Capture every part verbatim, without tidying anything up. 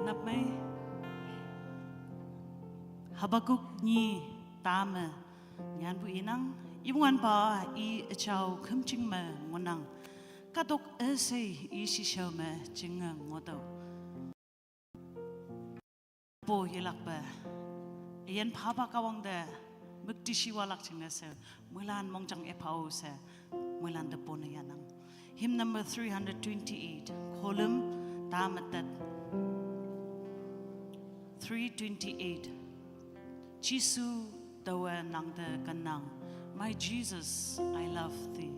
Nap mei. Habakuk nyi tame nyanpu inang, iwanpa i achau khümching me ngunang, katok esei i shishau me chinge ngoto. Po yelakpe, ayan phapa kawang de, müktishiwalak chinge se, mwilan mongjang ephao se, mwilan de pone yanang. Hymn number three hundred twenty-eight, Kolüm tametet. Three twenty-eight. Jisu tawe nangte kenang. My Jesus, I love thee.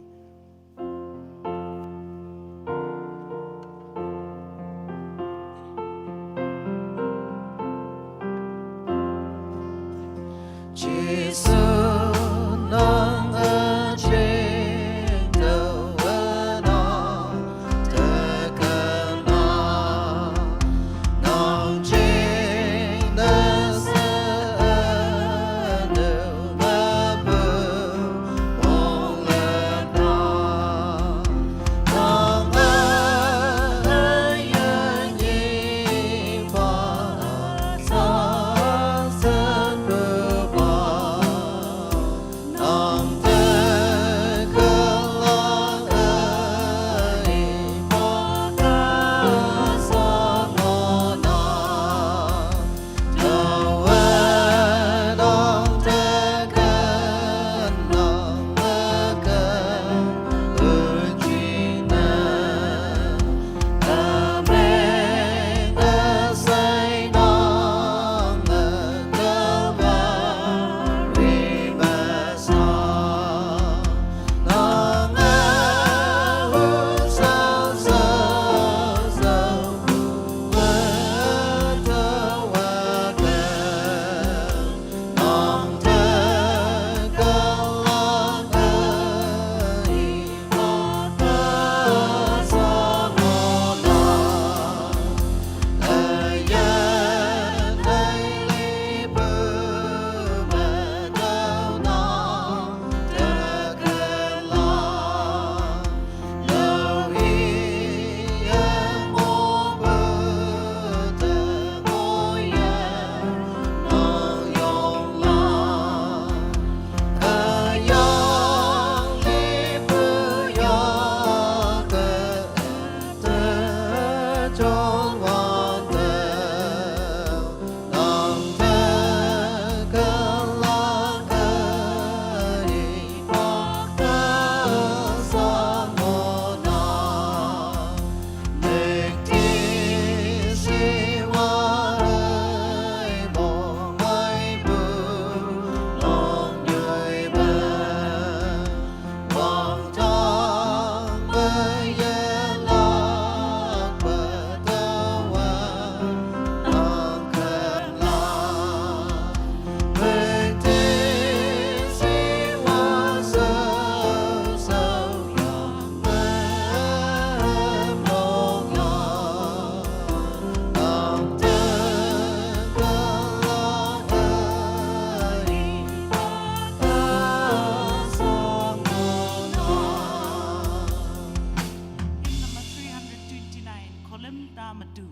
Hymn number three hundred twenty-nine, Kolüm tametu,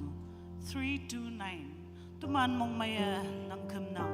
three two nine. Toman mongmeiye nang khümnang.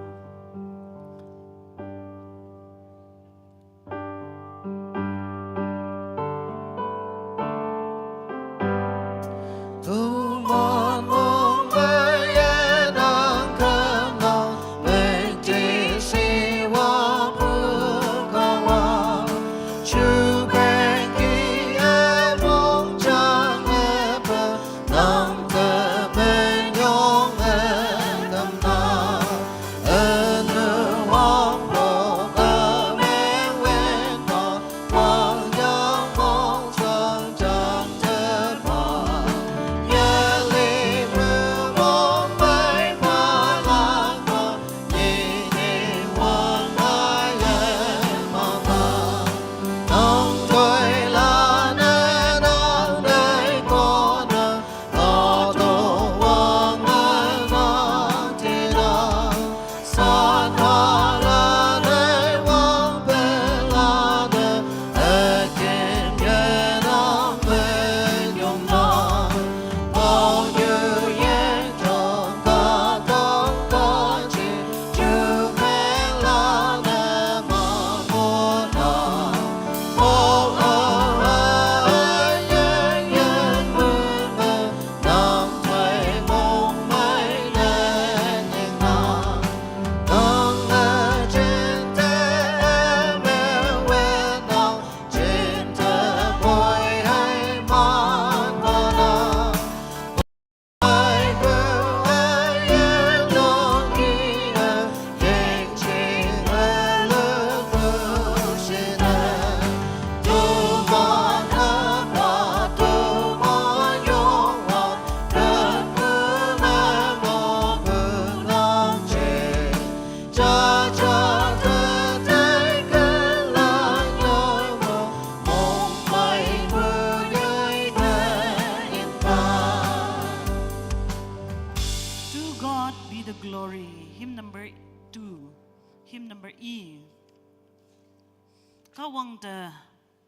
Kahwang te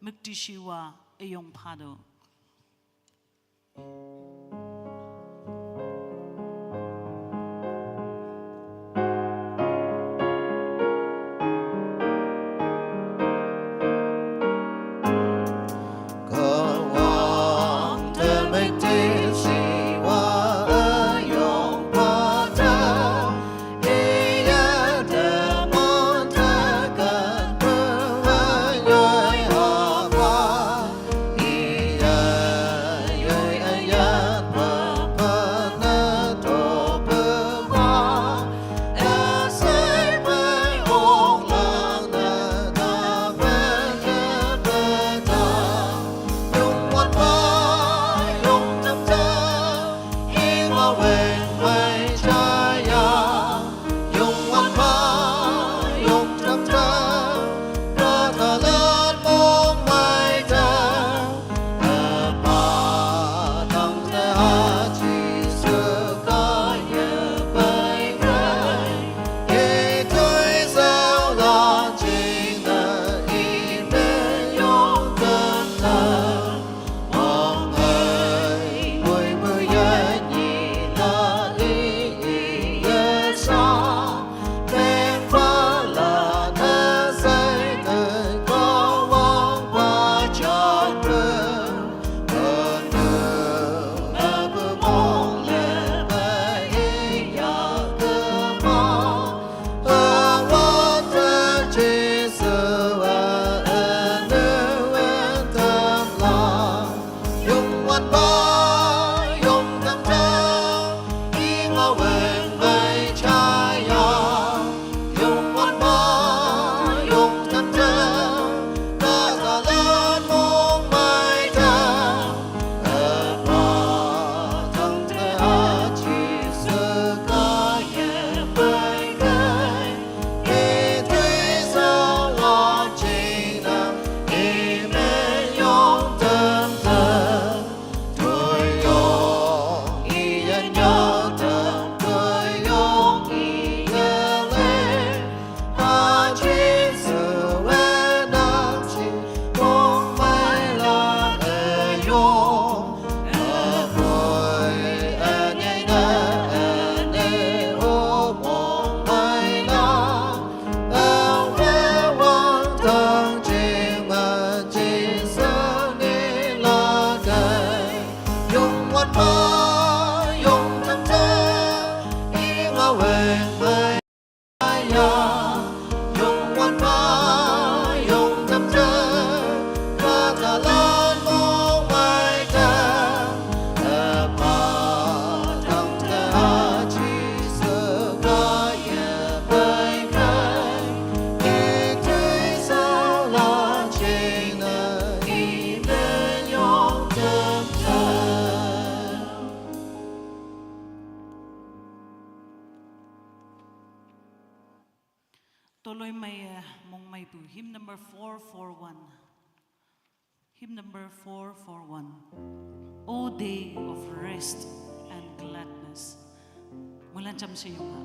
müktishiwa üyong phado. Kahwang te müktishiwa üyong phado. Toloimai, eh, mongmaipu, hymn number four four one. Hymn number four four one. O day of rest and gladness. Mulan cham se yunga.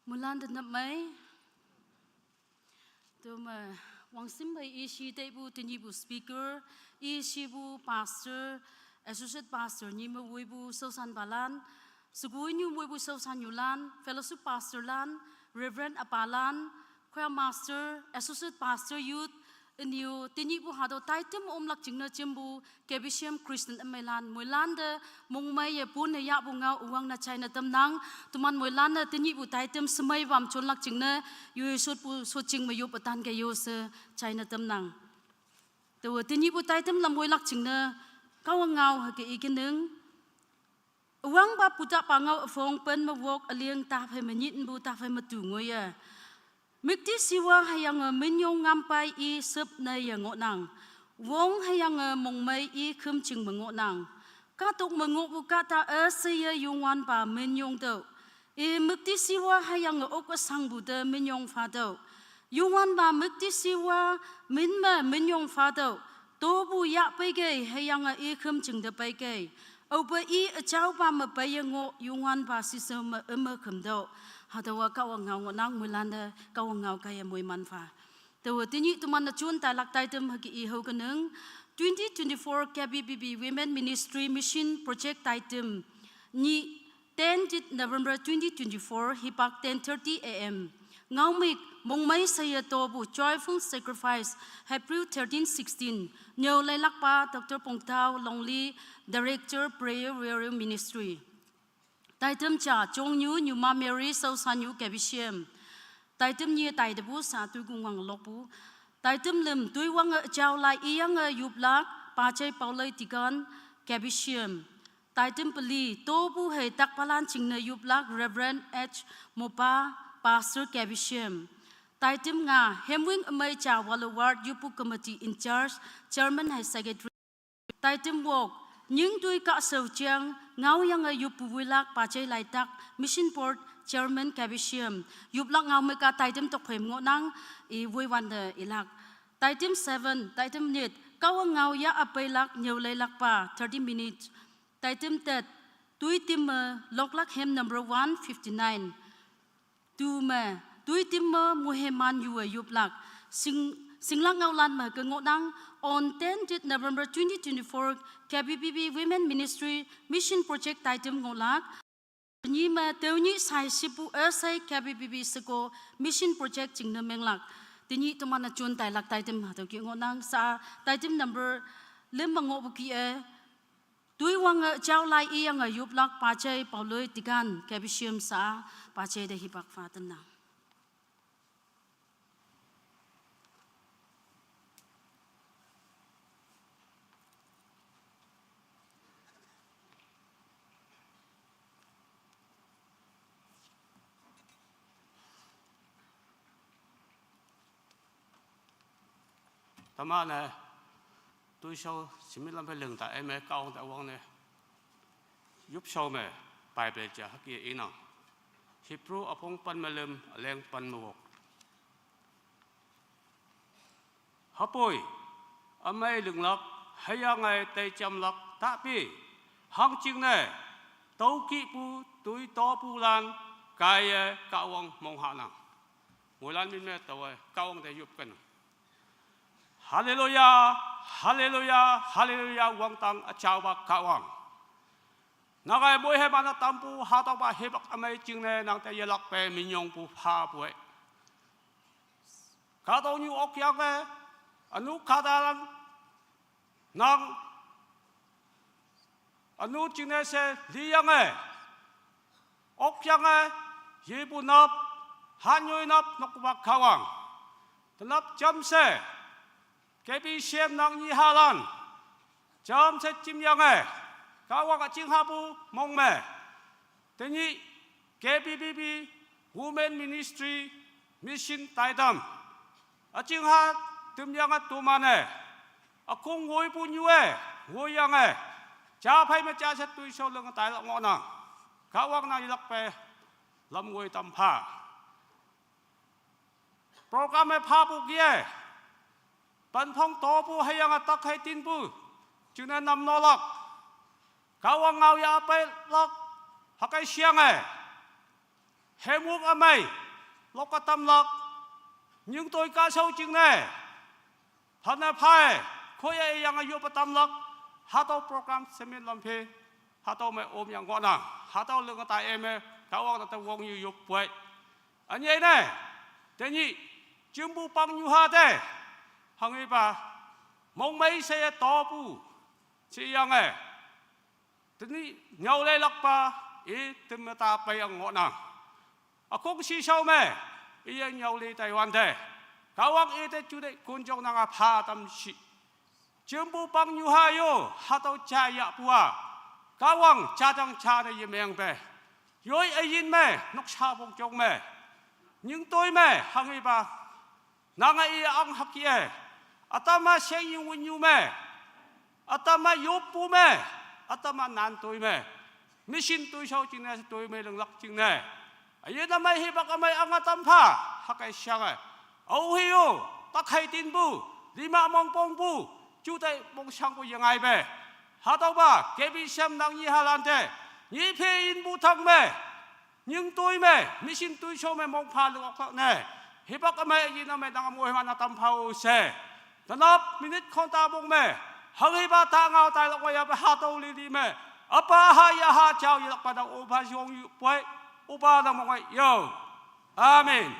Mulan de nap mai. Tuma wangsim bai ishi taipu tinyipu speaker, ishipu pastor, associate pastor nyi me wuipu sausan palan, sugui nyu wuipu sausan yulan, fellowship pastor lan, reverend apalan, choir master, associate pastor youth, inyu tinyipu hado taitem omlak jingne jimpu, K B C M Christian ameilan, moilan de mongmei ye pun ne yahpu ngao uwang na china tamnang, tuman moilan ne tinyipu taitem semei wam chonlak jingne, yoi sotpu sot jing me yop atan ke yo se china tamnang. Tawa tinyipu taitem lam woilak jingne, Kahwang ngao hake ikeneng, uwang ba puta pa ngao afong pen me wok aliang ta phei me nyit nbu ta phei me tu ngoye. Mikti siwa hüyange minyong ngampai i sep ne ye ngohnang. Wong hüyange mongmei i khümching me ngohnang. Katok me ngohpu kahta e seye Youngwanpa minyong tüoh. I mikti siwa hüyange ok asangpu te minyong pha tüoh. Youngwanpa mikti siwa min me minyong pha tüoh. Topu yah peikei hüyange i khümching te peikei. Aope i üjaopa me peiye ngoh Youngwanpa sisao me üme khümtüoh. Hatüowa Kahwang ngao ngohnang moilan te Kahwang ngao kaiye moiman pha. Taowe tenyih teman-e jon tailak taitem hüke i hao kenang. Twenty twenty-four K B B B Women Ministry Mission Project taitem. Nyih ten November twenty twenty-four, hipak ten thirty A M. Ngaomük, mongmei seye topu, Joyful Sacrifice, Hebrew thirteen sixteen. Nyüo leilakpa, Doctor Pongtao Longli, Director, Prayer Warrior Ministry. Taitem ja, Jongnyu, Nyuma Mary, Saosanyu, K B C M. Taitem nyih, taitepu, sa tui kungwang lokpu. Taitem lüm, tui wange jao lai iyange yuplak, Pajei Paolei Deacon, K B C M. Taitem peli, topu hei takpalan jingne yuplak, Reverend H Mopa, Pastor K B C M. Taitem nga, Hemwing Amei ja Walu Ward, Yuppu Committee in charge, Chairman hei Secretary. Taitem wok, nyingtui kahsao jiang, ngao yange yuppu wuilak, Pajei Laitak, Mission Board, Chairman K B C M, yuplak ngaomük-a taitem tokphei me ngohnang, i wuiwante ilak. Taitem seven, taitem nyit, Kahwang ngao yah üpeilak, nyüo leilakpa, thirty minutes. Taitem tet, tui tim me, loklak hymn number one fifty-nine. Tu me, tui tim me muheman yue yuplak. Sing, singlak ngaolan me ke ngohnang on ten November twenty twenty-four K B B B Women Ministry Mission Project taitem ngohlak. Nyi me tüo nyih sai shipu üsei K B B B seko Mission Project jingne menglak. Tenyih teman-e jon tailak taitem hatüo ke ngohnang sa taitem number lüm me ngohpu ki e. Tui wange jao lai iyange yuplak Pajei Paolei Deacon K B C M sa Pajei te hipak pha tamnang. Teman-e, toishao shimi lam phei ling ta, eme Kahwang te wangne. Yopshao me, Bible ja hüke inang. Hebrew üpong pen me lüm, üleng pen me wok. Hüpoi, ümei linglak, hüyange teijamlak, tapi, hangjingne, tüokihpu, tui topulan, kaiye Kahwang monghanang. Moilan min me taowe, Kahwang te yopken. Haleluya, haleluya, haleluya, wangdang üjaopa Kahwang. Nang-e moiheman-e tampu hatüopa hipak ümei jingne nang te yelakpe minyongpu phapu-e. Kahtoknyu okyange, ünu kahtalan, nang, ünu jingne she liyange, okyange, yepu nap, hanyoi nap nokpa Kahwang. Tenap jamshe, K B C M nang nyihalan, jamshe jimyange, Kahwang üjinghapu mong me. Tenyih K B B B Women Ministry Mission taitam. Üjingha tümyange toman-e. Ükong woipu nyue, woiyange. Ja phei me ja she toishao linge tailak ngohnang. Kahwang nang yelakpe lam woi tam pha. Program me phapu kih-e. Penphong topu hüyange tak hei tinpu. Jingne namnolak. Kahwang ngao yah peilak. Hüke sheyange. Hemuk amei, lok atamlak, nyingtoi kasao jingne. Hana phai, khoya iyang ayup atamlak, hatüo program semin lam phe, hatüo me om yang ngohnang, hatüo ling ta eme, Kahwang te wong yu yop poi. Anye ne, tenyih, jimpu pang nyu ha te, hanghipa, mongmei she topu, she yange. Tenyih nyüo leilakpa, i temme ta pei ang ngohnang. Akong shishao me, iye nyüo lei taiwante. Kahwang ite juteih konjong nanga pha tam shi. Jimpu pang nyu ha yo, hatüo ja yahpu a. Kahwang jajang ja ne yemengpe. Yoi üyin me, noksa pongjong me. Nyingtoi me, hanghipa. Nange i ang hak ye. Ütam-a shengying wünyu me. Ütam-a yoppu me. Ütam-a nantoi me. Mission toishao jingne, toi me linglak jingne. Üyin ümei hipak ümei ang ütam pha. Hake shange. Aohe-o, takhei tinpu, lima mongpongpu, juteih mongshangpu yengaipe. Hatüopa, K B C M nang nyi halante, nyi phe inpu tang me, nyingtoi me, mission toishao me mongpha ling oklak ne. Hipak ümei üyin ümei nang moiman ütam phao she. Tenap minute khonta mong me, hanghipa ta ngao tailak waiyape hatüo lili me, üpa ha yaha jao yelakpa nang opa yong yu poi, opa nang mongwei yo. Amen.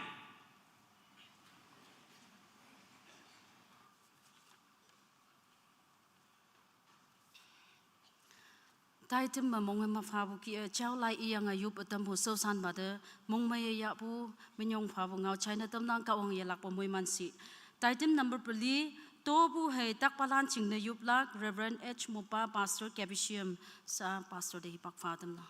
Taitem me mongmei me phapu kih-e, jao lai iyange yop ütampu shaoshanpa te, mongmei ye yahpu, minyong phapu ngao jaine tamnang Kahwang yelakpe moiman shi. Taitem number peli, topu hei takpalan jingne yoplak, Reverend H Mopa, Pastor K B C M, sha Pastor te hipak pha tamnang.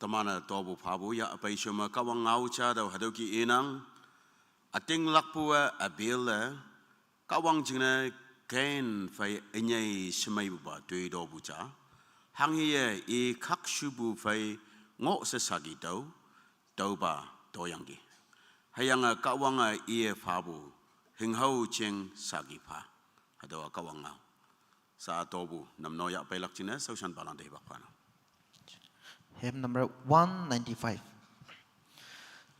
Teman-e topu phapu yah pei sheme Kahwang ngao ja tüo hatüo kih inang. Ütinglakpu-e Abel-e, Kahwang jingne Kain phei ünyei shemeipupa toi topu ja. Hanghe-e i khakshupu phei ngoh she saki tüo, tüopa toyangki. Hüyange Kahwange iye phapu, hinghao jing saki pha. Hatüowa Kahwang ngao. Sha topu, namno yah peilak jingne, shaoshanpalan te hipak phanang. Hymn number one ninety-five.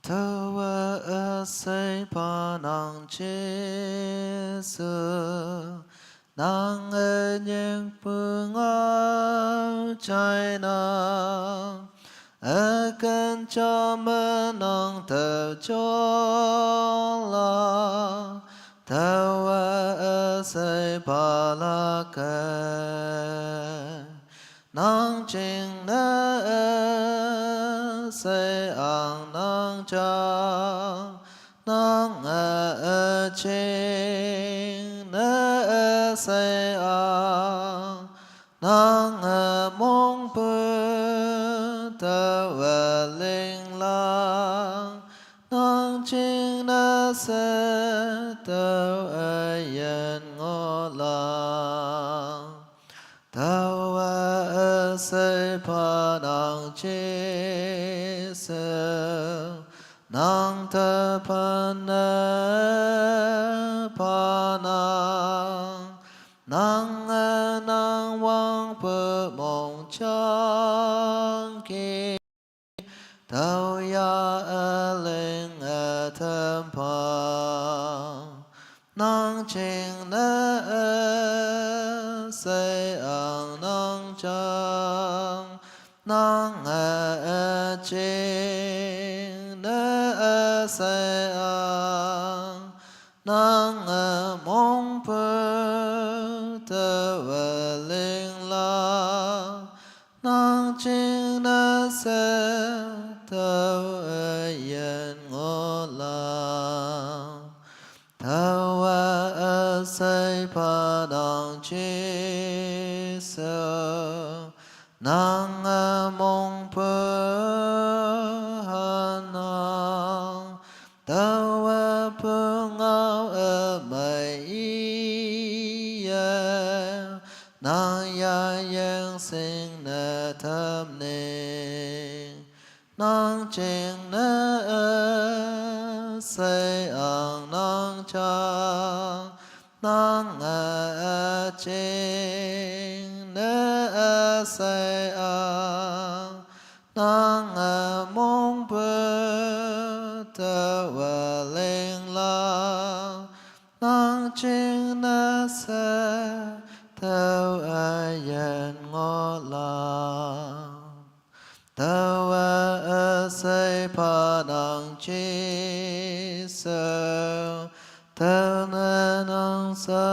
Taowe üshei phanang Jesu, nang ünyikpu ngao jainang, üken ja me nang tüo jolak, taowe üshei phalak kei. Nang jingne üshei ang nang jang, nange üjingne üshei ang, nange mongpu taowe linglang, nang jingne she tüo üyin ngohlak. Taowe üshei phanang Jesu, nang te phanne phanang, nange nang wangpu mongjang ki. Tüoya üling ütam pha, nang jingne üshei ang nang jang, nange üjingne üshei ang, nange mongpu taowe linglang, nang jingne she tüo üyin ngohlak. Taowe üshei phanang Jesu, nang mongpü hanang, tawa pungao amai iye, nang ya yang sing ne tam ning. Nang jing ne a sei ang nang cha, nang a jing ne a sei ang, nang a mong bu ta wa ling la, nang jing ne se ta wa yen ngo la. Tawa a sei pa nang Jesu, tau ne nang sa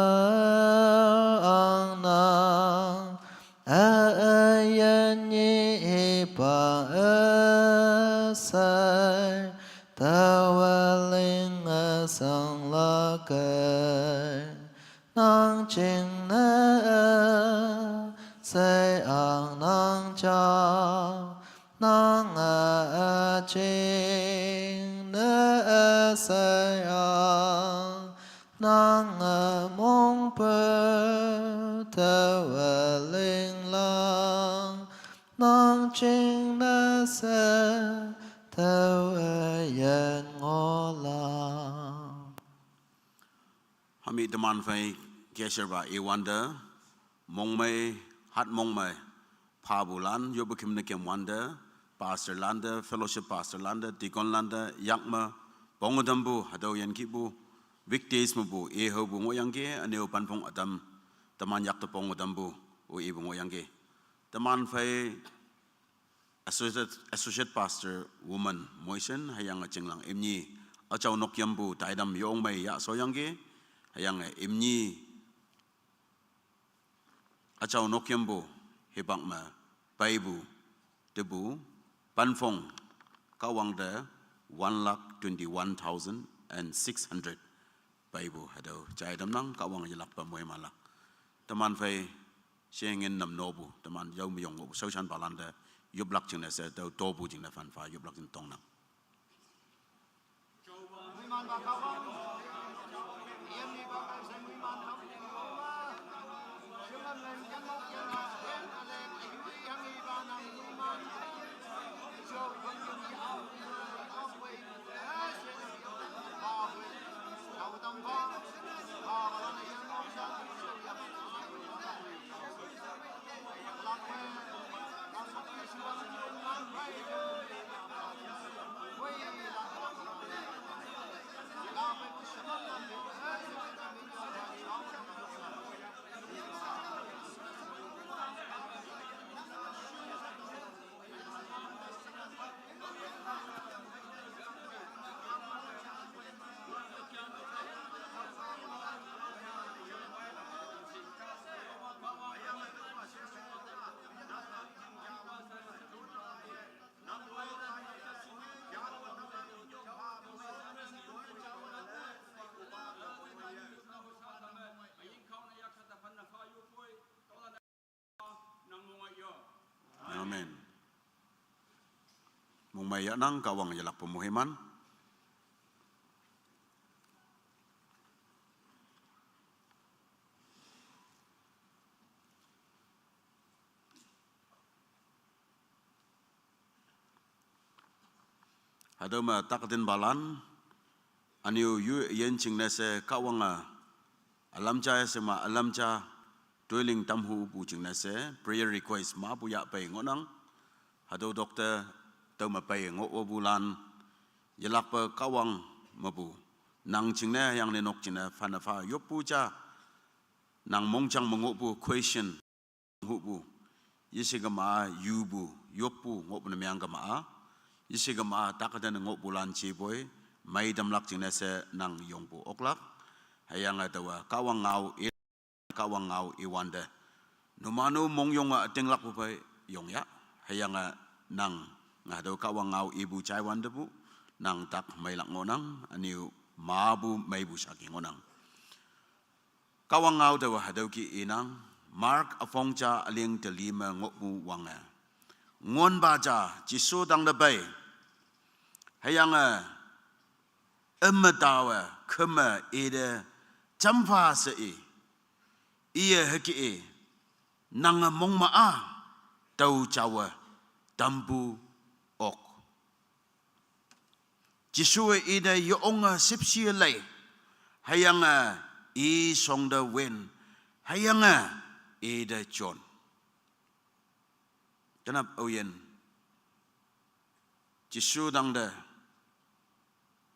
ang nang, a a yan yi i pa a sei, tawa ling a sang la kai. Nang jing ne a sei ang nang cha, nang a a jing ne a sei ang, nang a mong pü ta wa ling lang, nang jing ne se ta wa yen ngo la. Hami teman phai kesher ba i wonder, mongmei, hat mongmei, pa bulan, yobu kim ne kim wonder, pastor lande, fellowship pastor lande, deacon lande, yakma, pong dambu, hadau yan kibu, weekdays mu bu, e ho bu ngo yang ke, aneu pan pong adam, teman yak te pong dambu, u e bu ngo yang ke. Teman phai, Associate, Associate Pastor Woman Moisen, hayang a chinglang imni, achau nok yambu, taidam yong mai ya so yang ge, hayang a imni, achau nok yambu, hibak ma, paibu, tebu, panfong, kawang de, one lakh twenty-one thousand and six hundred, paibu, hadau, chai dam nang, kawang yelak pa moi malak. Teman phai, Shengin nam nobu, teman yau mi yong ngobu, sau shan balan de, yup lak jing ne se, tau tobu jing ne fan fa, yup lak jing tong nang. Amen. Mungmai ya nang kawang yelak pemuhiman. Hadau ma takdin balan, aniu yu yen ching ne se kawang a, alamcha ya se ma alamcha, toiling tamhu bu ching ne se, prayer request ma bu ya pai ngonang, hadau doctor, tau ma pai ngo wo bu lan, yelak pa kawang ma bu, nang ching ne yang ne nok ching ne, fan a fa yop bu cha, nang mongchang ma ngo bu question, hu bu, yisi gama yu bu, yop bu, ngo bu ne miang gama a, yisi gama takdin ngo bu lan chi boi, mai dam lak ching ne se nang yong bu oklak, hayang a tawa, kawang ngau i, kawang ngau i wande. Numanu mong yong a ting lak bu pai, yong ya, hayang a nang, nga dau kawang ngau i bu chai wande bu, nang tak mai lak ngonang, aniu ma bu mai bu saki ngonang. Kahwang ngao taowe hatüo kih inang, Mark üpong ja üleng te li me ngohpu wange. Ngonpa ja, Jesu tangte pei. Hüyange, üme taowe, keme ite, jampha she i. Iye hüke i, nange mongme-a, tao jawe, tampu ok. Jesuwe ite yeonge shüpshe lei, hüyange i shongte win, hüyange ite jon. Tenap aoyin, Jesu tangte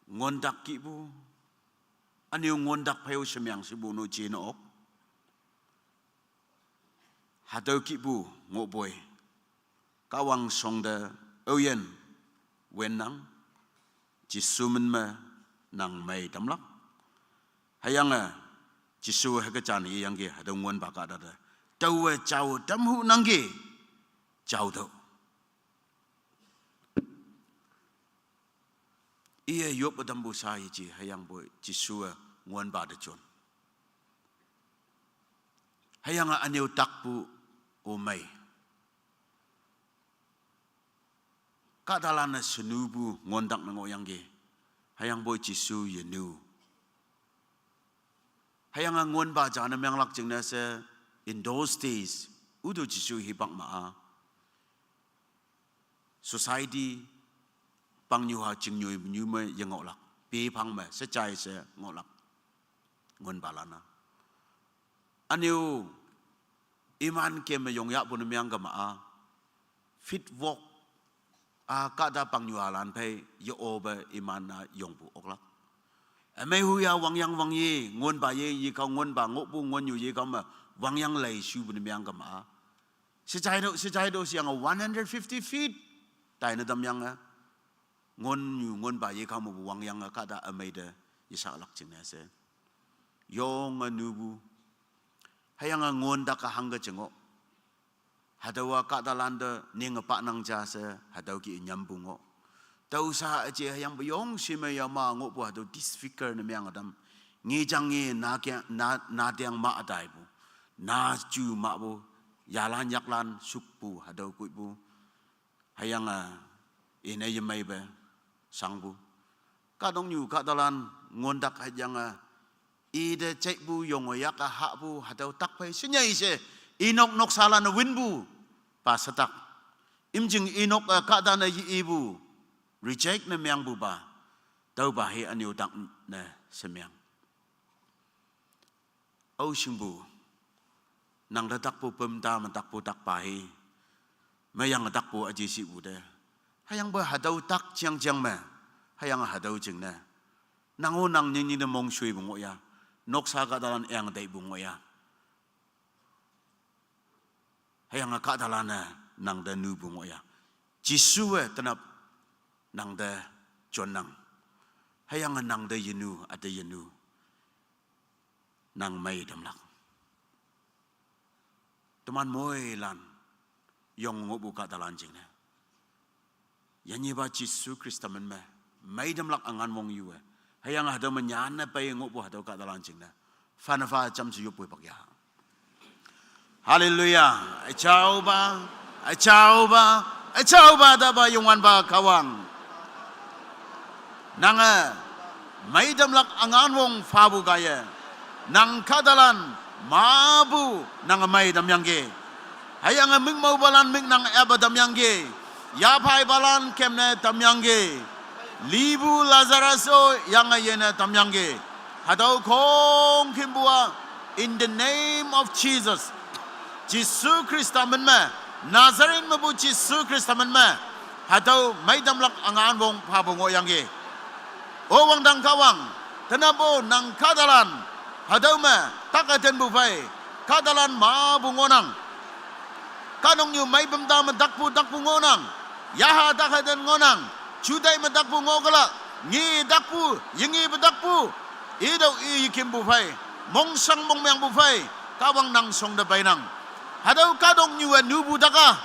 ngontak kihpu, ünyu ngontak phei-o shemeang shepu no jin ok. Hatüo kihpu ngohpoi, Kahwang shongte aoyin wennang, Jesu min me nang mei tamlak. Hüyange, Jesu hüke jan iyangki hatüo ngonpa kahta te, taowe jao tamhu nangki, jao tüoh. Iye yoppe tampu sha yeje, hüyangpoi Jesuwe ngonpa te jon. Hüyange ünyu takpu ümei. Kahtalan-e shenupu ngontak ne ngohyangki. Hüyangpoi Jesu yenu. Hüyange ngonpa ja ne menglak jingne she, in those days, ütu Jesu hipak ma-a, society, pangnyuha chingnyu nyu me yengohlak, pephang me shejai she ngohlak, ngonpalan-a. Ünyu, iman kem me yongyahpu ne meang kema-a, fit wok, a kahta pangnyuhalan phei ye-ope iman-a yongpu oklak. Ümei huya wangyang wangye, ngonpa ye yekao ngonpa ngohpu ngonnyu yekao me, wangyang leishupu ne meang kema-a. Shejai to, shejai to sheyange one hundred fifty feet taine tamyange, ngonnyu ngonpa yekao mepu wangyange kahta ümei te yeshalak jingne she, yonge nupu. Hüyange ngontak-a hangke jing-o. Hatüowa kahtalan te ninge panang ja she, hatüo kih nyampu ngoh. Tüo sha üje hüyangpu yong shime yama ngohpu hatüo disfigure ne meang ütam. Ngejang nge na ke, na, na teng ma ütaipu. Na ju mahpu, yalan yaklan shukpu, hatüo koipu. Hüyange, ine yemeipe, shangpu. Kahtoknyu kahtalan ngontak hüyange, ite jaipu yonge yak-a hahpu hatüo tak phei shenyei she, inok noksalan-e winpu, pa shetak. Imjing inok-e kahtane ye-ipu, reject ne meangpupa, tüopa hi ünyu tak ne shemeang. Ao shingpu, nangte takpu pümta me takpu takpa hi, meyange takpu üji shipu te. Hüyangpoi hatüo tak jang jang me, hüyange hatüo jingne, nang-o nang nying nying te mongshuipu ngohya, noksa kahtalan eng teipu ngohya. Hüyange kahtalan-e nangte nupu ngohya. Jesuwe tenap nangte jonnang. Hüyange nangte yenu, üte yenu. Nang mei tamlak. Teman moilan, yong ngohpu kahtalan jingne, yanyipa Jesu Khrista min me, mei tamlak üngan wong yuwe. Hüyange hatüo me nyanne pei ngohpu hatüo kahtalan jingne, phane pha jamshe yoppu pak ya. Haleluya. Üjaopa, üjaopa, üjaopa tapa Youngwanpa Kahwang, nange mei tamlak üngan wong phapu kaiye, nang kahtalan mapu nange mei tamyangki. Hüyange mükmaopalan mük nang epe tamyangki. Yaphaipalan kemne tamyangki. Lipu Lazarus-o yange yene tamyangki. Hatüo khongkümpu-a, in the name of Jesus, Jesu Khrista min me, Nazareth mepu Jesu Khrista min me, hatüo mei tamlak üngan wong phapu ngohyangki. O wangdang Kahwang, tenap-o nang kahtalan, hatüo me, tak ütenpu phei, kahtalan mapu ngohnang. Kahtoknyu mei pümta me takpu takpu ngohnang. Yaha tak üten ngohnang. Jutai me takpu ngohkela. Nge takpu, yengepu takpu. Itüo i yekimpu phei, mongshang mongmeangpu phei, Kahwang nang shongte peinang. Hatüo kahtoknyuwe nupu tak-a,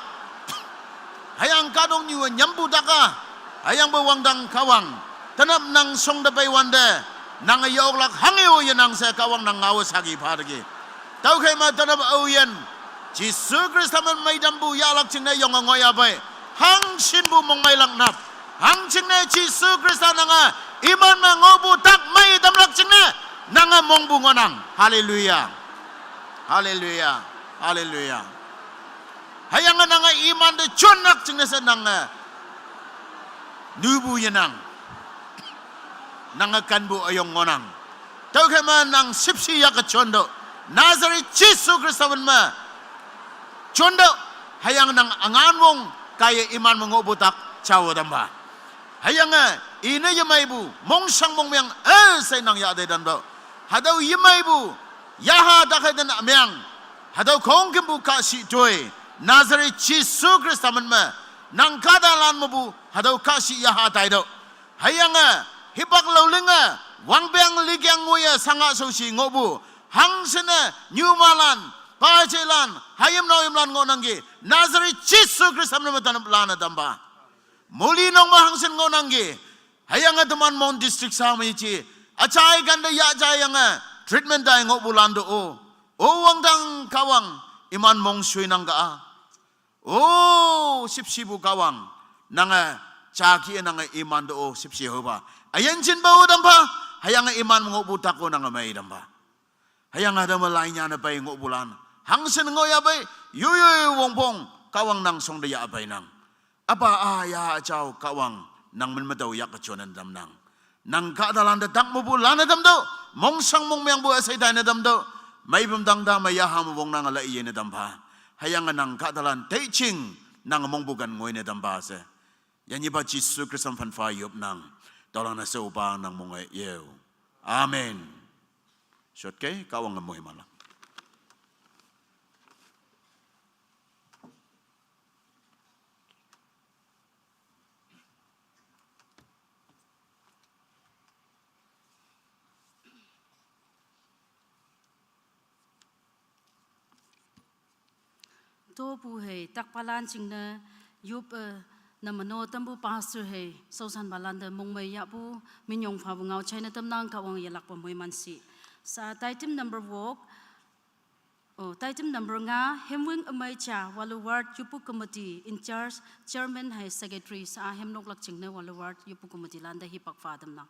hüyange kahtoknyuwe nyampu tak-a, hüyangpoi wangdang Kahwang, tenap nang shongte peiwante, Nang yoklak hangyo yenang se Kahwang nang ngao saki pha degi. Tüokhei me tanap aoyin. Jesu Khrista men meidampu yahlak jingne yonge ngoiya pei. Hangshinpu mongmeilak nap. Hangjingne Jesu Khrista nange iman me ngohpu tak mei tamlak jingne nange mongpu ngohnang. Haleluya. Haleluya. Haleluya. Hüyange nange iman te jonlak jingne she nange nupu yenang. Nange kenpu üyong ngohnang. Tüokhei me nang shüpshe yake jontüoh. Nazareth Jesu Khrista men me jontüoh. Hüyange nang üngan wong kaiye iman me ngohpu tak jao tampa. Hüyange ine yemeipu mongshang mongmeang üshei nang yah tei tamtüoh. Hatüo yemeipu yaha tak hei ten ümeng. Hatüo khongkümpu kahshih toi Nazareth Jesu Khrista men me nang kahtalan mepu hatüo kahshih yaha taitüoh. Hüyange hipak laolinge wangpeng likeng ngoiye shanga shaoshi ngohpu hangshinne nyumalan, pajelan, hayim naoyimlan ngohnangki Nazareth Jesu Khrista men me tanap lane tampa. Moli nong me hangshin ngohnangki. Hüyange teman Mon district sa me yeje üjai kante yahjaiyange treatment tai ngohpulan te-o, o wangdang Kahwang iman mong shuinang ka-a. O shüpshepu Kahwang, nange jaki nange iman te-o shüpshe haopa üyin jinpa-o tampa. Hüyange iman me ngohpu tak-o nange mei tampa. Hüyange hatüo me lainyane pei ngohpulan hangshin ngohya pei, yoyoi wongpong Kahwang nang shongte yah peinang. Üpa a ya jao Kahwang nang men me tao yake jonnen tamnang. Nang kahtalan te tak mepu lane tamtüoh, mongshang mongmeangpu üshei taine tamtüoh, meipüm tangta me yaha me wongnange lai yene tampa. Hüyange nang kahtalan teiching nange mongpu ken ngoine tampa she. Yanyipa Jesu Khrista phanpha yopnang. Tüolan-e she Opa nang monge yeo. Amen. Shotkei Kahwange moimanlak. Topu hei takpalan jingne yop, eh, nameno tampu pastor hei shaoshanpalan te mongmei yahpu minyong phapu ngao jaine tamnang. Kahwang yelakpe moiman shi. Sa taitim number wok, oh, taitim number nga, Hemwing Ümei ja, Walu Ward Yoppu Committee in charge, chairman hei secretary sa hemnoklak jingne Walu Ward Yoppu Committee lan te hipak pha tamnang.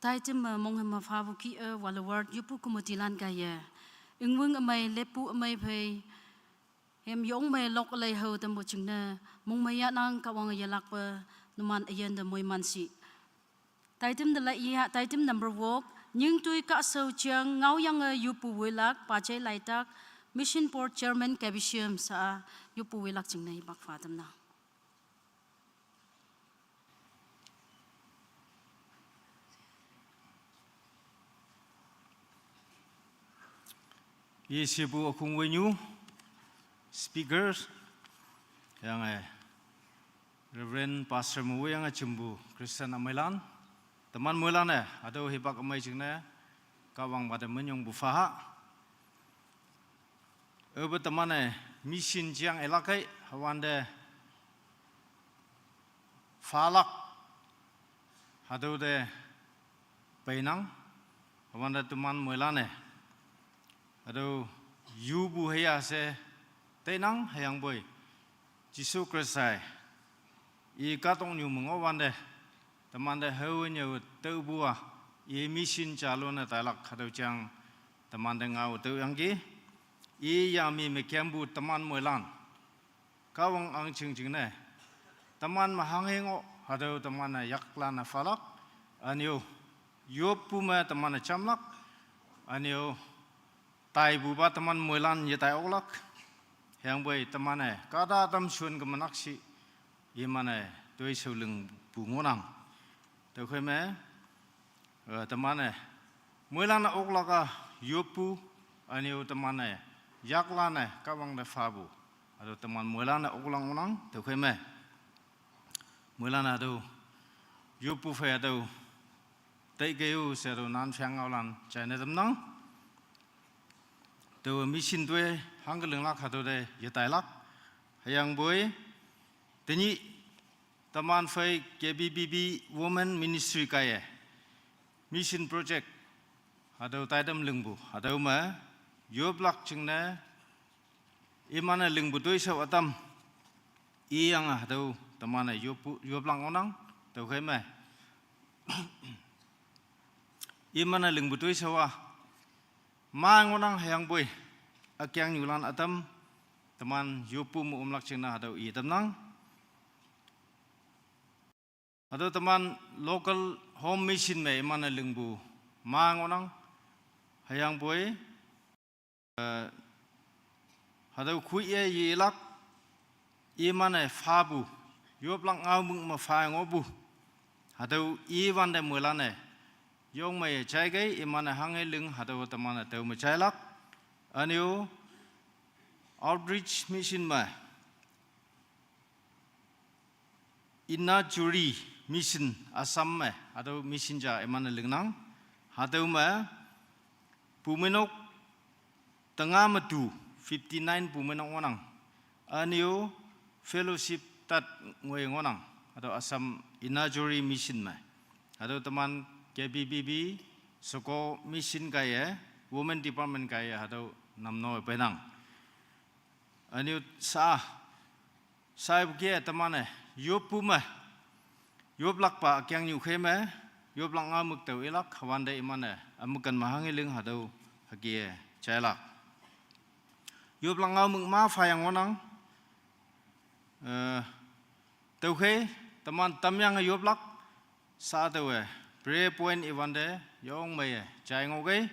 Taitim me monghem me fabu ki e wala ward yupu committee lan kaiye. Ingwing amei, lepu amei phei. Hem yong mei lok alei ho tambo chingne. Mongmei ya nang Kahwang yalak pe numan ayen de moi mansi. Taitim de la iya, taitim number wok. Nyingtui ka sau chiang ngau yang e yupu wilak, pachai laitak, Mission Board Chairman K B C M sa yupu wilak chingne bak fatam na. Ye sibu akung wenyu speakers yang eh Reverend Pastor Muwe yang eh chimbu Christian amailan teman muilan eh ado hibak amai chingne Kahwang bade menyong bufaha. Ebe teman eh mission jiang elakai hawande falak hado de peinang hawande teman muilan eh hado yubu heya se teinang hayang boi Jisu Kristai i katong nyu mengo wande teman de heu nyeu teu bua i mission chalone tailak hado chang teman de ngau teu yang ki i yami me kembu teman muilan Kahwang ang ching ching ne teman mahang hengo hado teman na yakla na falak anyo yopu me teman na chamlak anyo tai bu ba teman muilan ye tai oklak. Heng boi teman eh kada tam sun ke menak si ye man eh tui seuling bu ngonang. Teu khe me eh, teman eh muilan oklak a yopu anyo teman eh yaklan eh Kahwang de fabu. Ado teman muilan oklak ngonang teu khe me muilan ado yopu fe ado tei geu se ado nan fiang ngau lan chai ne temnang. Teu mission tue hangkeling lak hado de ye tai lak hayang boi tenyi teman fei K B B B Women Ministry kaiye mission project hado taidam lingbu hado me yoplak chingne imane lingbu tui sau atam i yang hado teman eh yopu yoplak ngonang teu khe me imane lingbu tui sau a ma ngonang hayang boi akyang nyulan atam teman yopu mu umlak chingna hado i tamnang. Hado teman local home mission me imane lingbu ma ngonang hayang boi eh, hado khui ye yilak imane fabu yoplak ngau mung ma fa ngobu hado i wande muilan eh yong me chai gei imane hange ling hado teman eh teu me chailak anyo outreach mission me Inajuri Mission Assam me hado mission ja imane lingnang hado me pumenok tenga metu fifty nine pumenok ngonang anyo fellowship tat ngoi ngonang hado Assam Inajuri Mission me hado teman K B B B soko mission kaiye women department kaiye hado namno penang. Anyo sa sai bukie teman eh yopu me yoplak pa akyang nyu khe me yoplak nga muk teu ilak hawande imane amukan mahang iling hado hakie chailak yoplak nga muk ma fayang wanang eh teu khe teman tamyang yoplak sa teu eh prayer point iwande yong me chai ngoge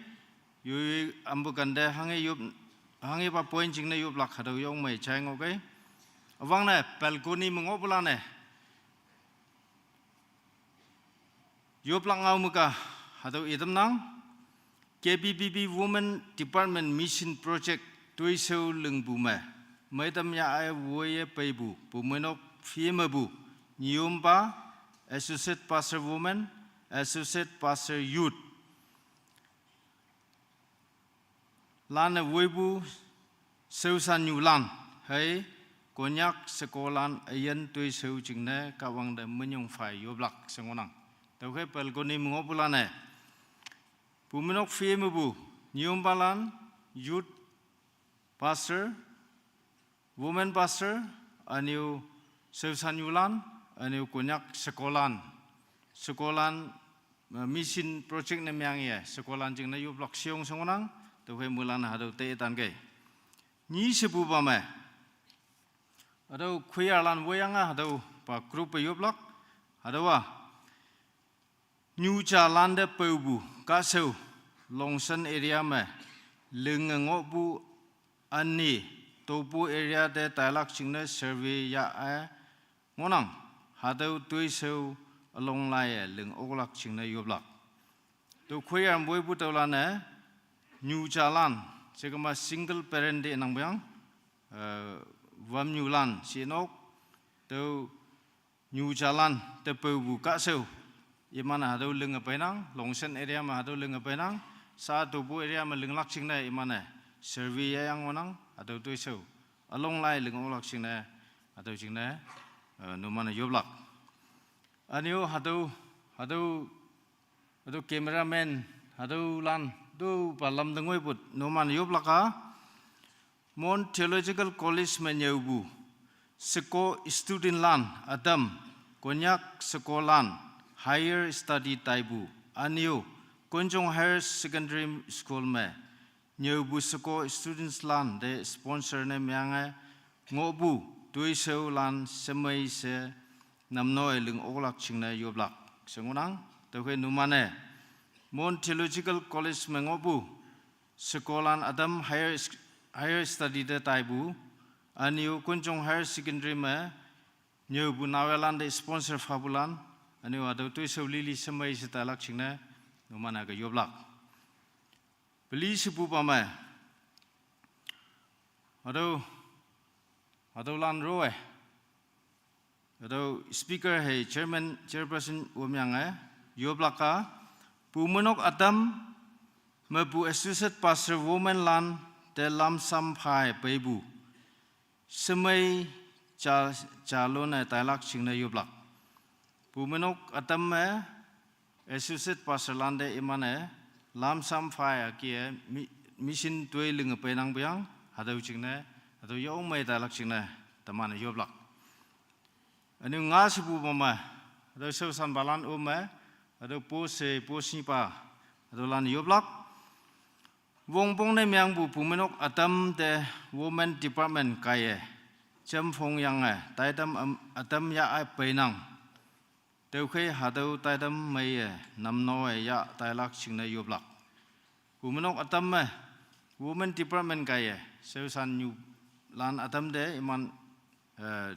yui ambukan de hange yup hange pa point jingne yuplak hado yong me chai ngoge awang ne balcony mengo bula ne yoplak ngau muka hado itamnang K B B B Women Department Mission Project tuiseu lingbu me meitam ya ai woye peibu pumenok fie mebu nyumpa Associate Pastor Women, Associate Pastor Youth lan ne woibu seusan nyulan hei Konyak sekolan ayen tuiseu jingne kawang de menyong fai yoblak sengonang. Teu khe balcony mengo bula ne pumenok fie mebu nyumpa lan youth pastor, women pastor, anyo seusan nyulan, anyo Konyak sekolan, sekolan mission project ne meang ye, sekolah lan jingne yoplak shiong shongonang, tüokhei moilan hatüo te tan kei. Nyi shepupa me. Hatüo choir lan woiyange, hatüopa group-e yoplak, hatüowa. Nyuja lante paopu, kahshao, Longshan area me, linge ngohpu, üne, Topu area te tailak jingne survey yah-e, ngohnang, hatüo toishao ülong laiye ling oklak jingne yoplak. Tüo choir woipu tüolan-e, nyuja lan, shekema single parent te nang peang, eh, wamnyulan, shinok, tüo nyuja lan te paopu kahshao. Iman-e hatüo linge peinang, Longshan area me hatüo linge peinang, sha Topu area me linglak jingne iman-e survey yayang ngohnang, hatüo toishao ülong lai ling oklak jingne, hatüo jingne, eh, numan-e yoplak. Üne-o hatüo, hatüo, hatüo cameraman, hatüolan, tüopa lam te ngoipu numan-e yoplak-a. Mon Theological College me nyüopu, sheko student lan ütam, Konyak shekolan, higher study taipu, üne-o, Konjong Higher Secondary School me, nyüopu sheko students lan te sponsor ne meange, ngohpu, toishaolan shemei she, namno-e ling oklak jingne yoplak. She ngohnang, tüokhei numan-e, Mon Theological College me ngohpu, shekolan ütam higher, higher study te taipu, üne-o Konjong Higher Secondary me, nyüopu naoyhalan te sponsor phapulan, üne-o hatüo toishao lili shemei she tailak jingne, numan-e ke yoplak. Peli shepupa me, hatüo, hatüolan roe. Hatüo speaker hei chairman, chairperson wamyange, yoplak-a, Bumeinok ütam, mepu associate pastor woman lan te lamsam phai peipu. Shemei ja, jalone tailak jingne yoplak. Bumeinok ütam me, associate pastor lan te iman-e, lamsam phai hüke, mi-, mission toi linge peinang peang, hatüo jingne, hatüo yongmei tailak jingne, teman-e yoplak. Üne-o nga shepupa me, hatüo shaoshanpalan-o me, hatüo po she po shinyipa, hatüolan yoplak. Wongpong ne meangpu Bumeinok ütam te women department kaiye, jamphongyange, taitam üm, ütam yah-e peinang. Tüokhei hatüo taitam meiye, namno-e yah tailak jingne yoplak. Bumeinok ütam me, women department kaiye, shaoshannyulan ütam te iman, eh,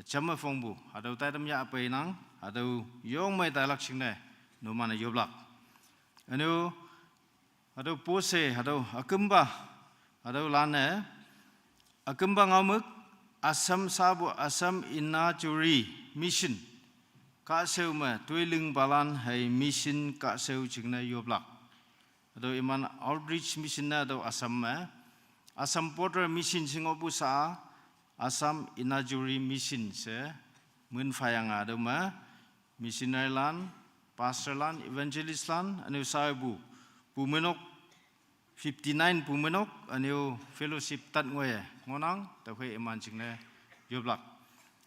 jamme phongpu, hatüo taitam yah peinang, hatüo yongmei tailak jingne, numan-e yoplak. Üne-o, hatüo po she, hatüo ükümpa, hatüolan-e, ükümpa ngaomük, Assam sapu Assam Inajuri Mission, kahshao me, toi lingpalan hei mission kahshao jingne yoplak. Hatüo iman outreach mission ne hatüo Assam me, Assam Border Mission she ngohpu sha, Assam Inajuri Mission she, min phayange hatüo me, missionary lan, pastor lan, evangelist lan, üne-o shaipu, Bumeinok, fifty-nine Bumeinok, üne-o fellowship tat ngoiye, ngohnang, tüokhei iman jingne, yoplak.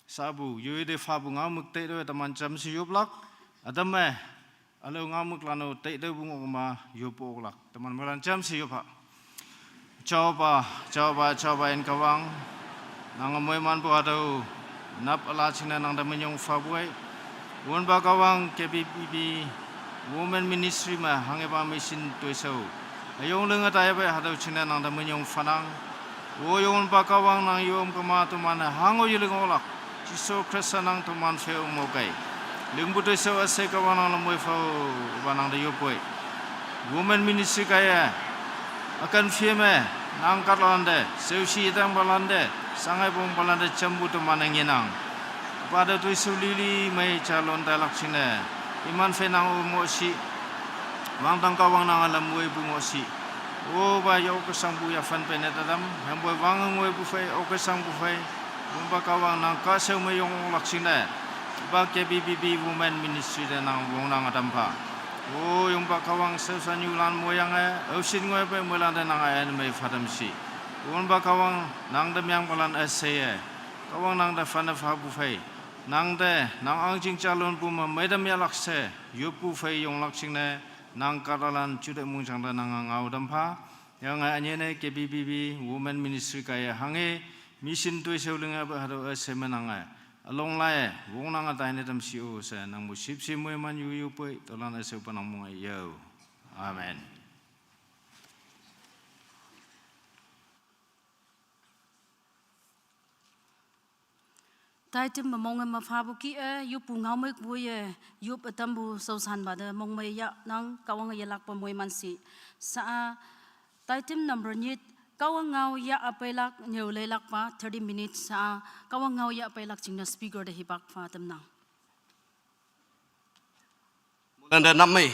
Shapu, yoite phapu ngaomük taitüowe teman jamshe yoplak, ütam me, ülao ngaomüklan-o taitüopu ngohma yopoklak, teman moilan jamshe yop ha. Jaopa, jaopa, jaopa in Kahwang, nange moimanpu hatüo, nap üla jingne nangte minyong phapoi, wonpa Kahwang K B B B Women Ministry me hanghepa mission toishao, üyong linge taipe hatüo jingne nangte minyong phanang. O yongenpa Kahwang nang yom kema teman-e hango yeling oklak, Jesu Khrista nang teman phei ong mokei. Lingpu toishao üshei Kahwang nang lamwoi phao, pa nangte yoppoi. Women Ministry kaiye, üken phei me, nang katlante, shaoshi tangpalante, shangai pongpalante jampu teman-e ngenang. Pa te toishao lili mei jalon tailak jingne, iman phei nang-o ngohshi, wangdang Kahwang nange lamwoipu ngohshi. O pa ye oke shangpu yaphan peine tatam, hüyangpoi wange ngoipu phei, oke shangpu phei, wangpa Kahwang nang kahshao me yong oklak jingne, pa K B B B Women Ministry te nang wongnange tampha. O yongpa Kahwang shaoshannyulan moyange, aoshin ngoipe moilante nang ayan mei phatam shi. Wangpa Kahwang nangte mengpalan üsheiye, Kahwang nangte phane phapu phei, Nangte, nang ahngching jalon pu me meidam yahlak she, yoppu phei yonglak jingne, nang kahtalan juteih mongjang te nang ngao tampha. Hüyange ünyei ne K B B B Women Ministry kaiye hanghe, mission toishao linge pe hatüo üshei me nange, ülong lai, wongnange taine tam shi-o she, nangpu shipshi moiman yu yopei, tüolan üshei pa nang monge yao. Amen. Taitam me monge me phapu kih-e, yoppu ngao mei puye, yop ütampu shaoshanpa te mongmei yahnang, Kahwange yelakpe moiman shi. Sha-a, taitam number nyit, Kahwang ngao yah üpeilak, nyüo leilakpa, thirty minutes sha-a, Kahwang ngao yah peilak jingne speaker te hipak pha tamnang. Moilante nap mei.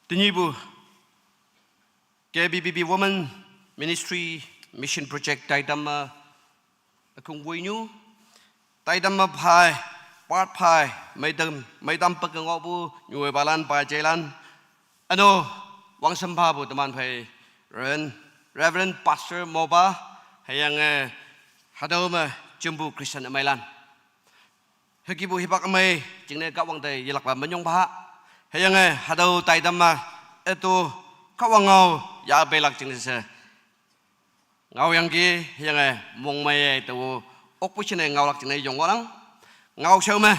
Tenyihpu K B B B Women Ministry Mission Project taitam me ükong woinyu, taitam me phei, part phei, meitam, meitam peke ngohpu nyuwepalan, pajeilan, üno, wangsam phapu teman phei, Reverend, Reverend Pastor Mopa, hüyange, hatüo me jempu Christian ümeilan. Hükihpu hipak ümei jingne Kahwang te yelakpa minyong pha. Hüyange hatüo taitam me, eto Kahwang ngao yah peilak jingne she ngaoyangki, hüyange mongmei-e tao okpu shinne ngaolak jingne yong ngohnang. Ngaoshao me,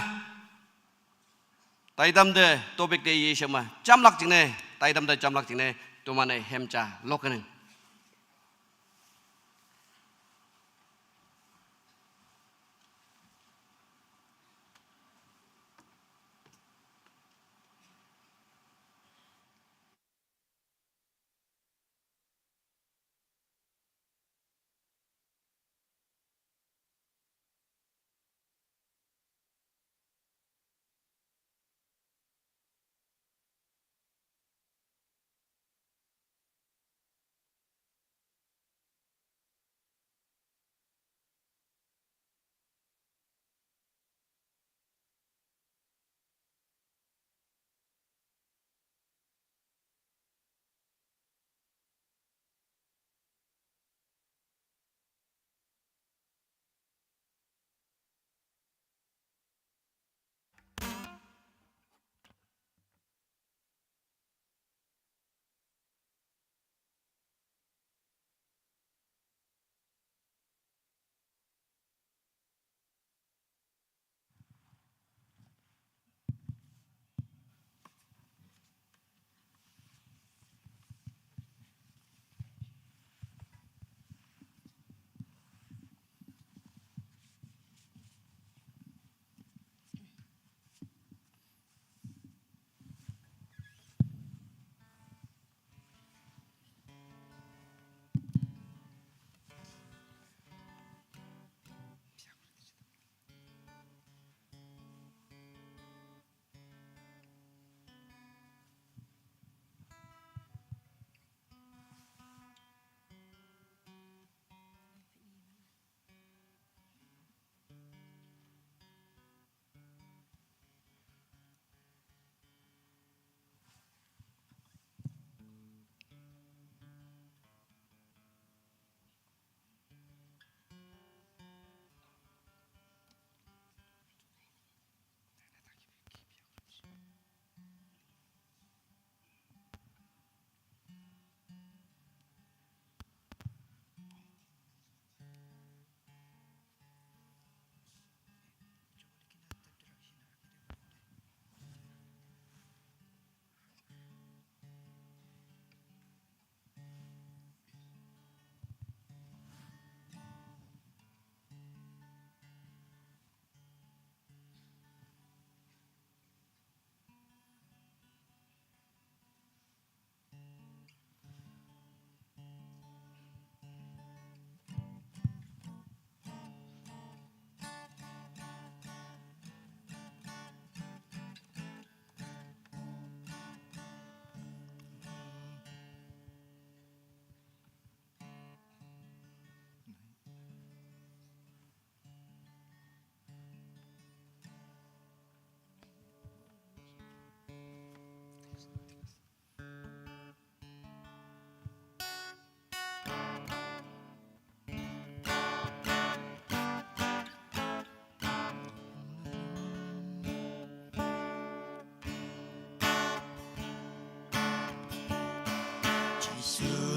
taitam te topic te yeshao me jamlak jingne, taitam te jamlak jingne, toman-e hem ja lokkening.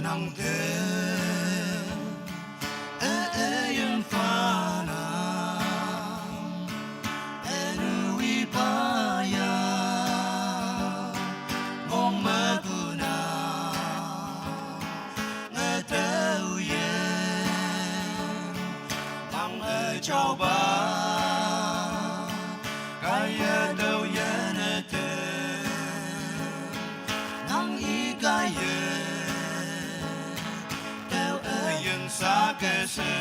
Ang te, e, e, yang fana, e, nu, wi, pa, ya, mong, ma, bu, na, nge, teu, ye, mang, e, chao, ba, ka, ye, teu, ye, ne, te. Nang i ka ye, teu, e, yen sa ke se.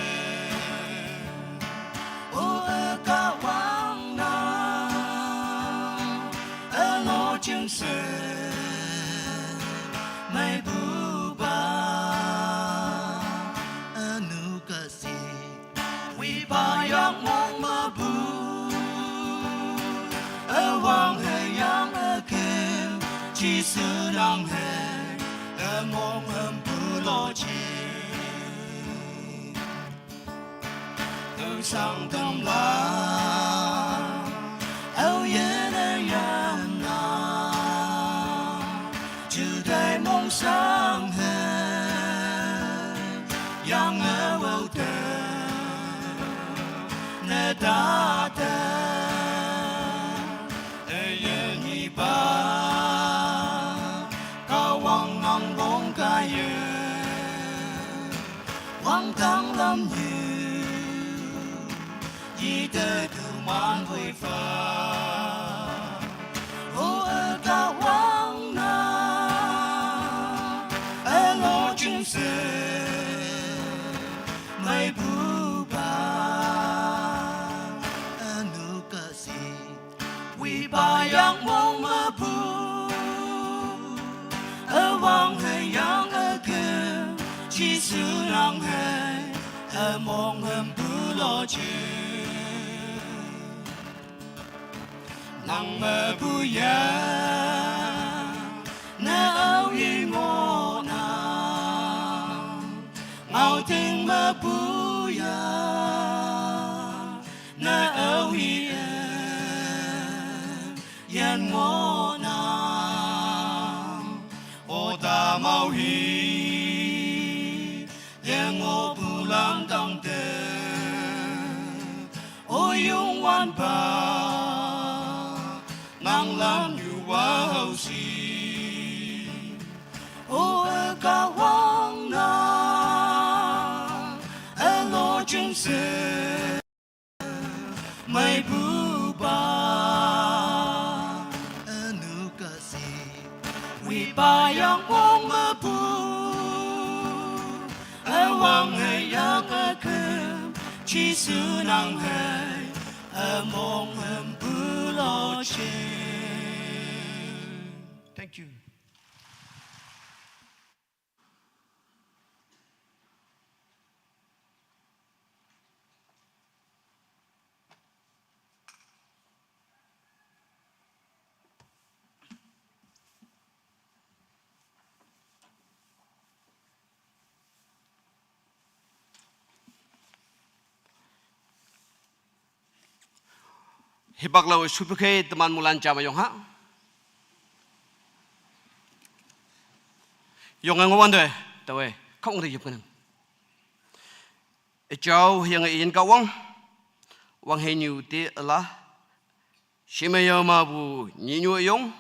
O, e, ka wang na, e, lo ching se. Mai bu ba, e, nu ka si. Wi, pa, yang, mong, ma, bu. E, wang, he, yang, e, kem. Chi, su, nang, he, e, mong, hem, bu, lo, chi. Teu, sang, tam, la. Au, ye, ne, yan, na. Ju, dai, mong, sang, he. Yang, e, wau, te. Ne, da, te. E, ye, ni, ba. Ka, wang, nang, bong, ka, ye. Wang, tang, lam, ye. Yi, te, tu, man, hui, fa. O, e, ka, wang, na. E, lo, ching, se. Mai bu ba. E, nu ka si. Wi, pa, yang, mong, ma, bu. E, wang, he, yang, e, kem. Chi, su, nang, he, e, mong, hem, bu, lo, chi. Nang, ma, bu, ya. Ne, au, i, ngo, na. Ngau, ting, ma, bu, ya. Na, au, hi, e, yan, ngo, na. O, ta, mau, hi. Yang, ngo, bu, lang, tang, te. O, yung, wan, ba. Nang, lam, yu, wa, hau, si. O, e, ka, wang, na. E, lo, ching, se. Mai bu ba, e, nu ka si. Wi, pa, yang, mong, ma, bu. E, wang, he, yang, e, kem. Chi, su, nang, he. E, mong, hem, bu, lo, chi. Thank you. Hipak lo supu ke teman mulan jama yong ha. Yong ang wan de, tawe, kong de yup kenang. E, chao, yang, e, yin, ka, wang. Wang, he, nyu, te, la. Shime, yo, ma, bu, nyi, nyu, yong.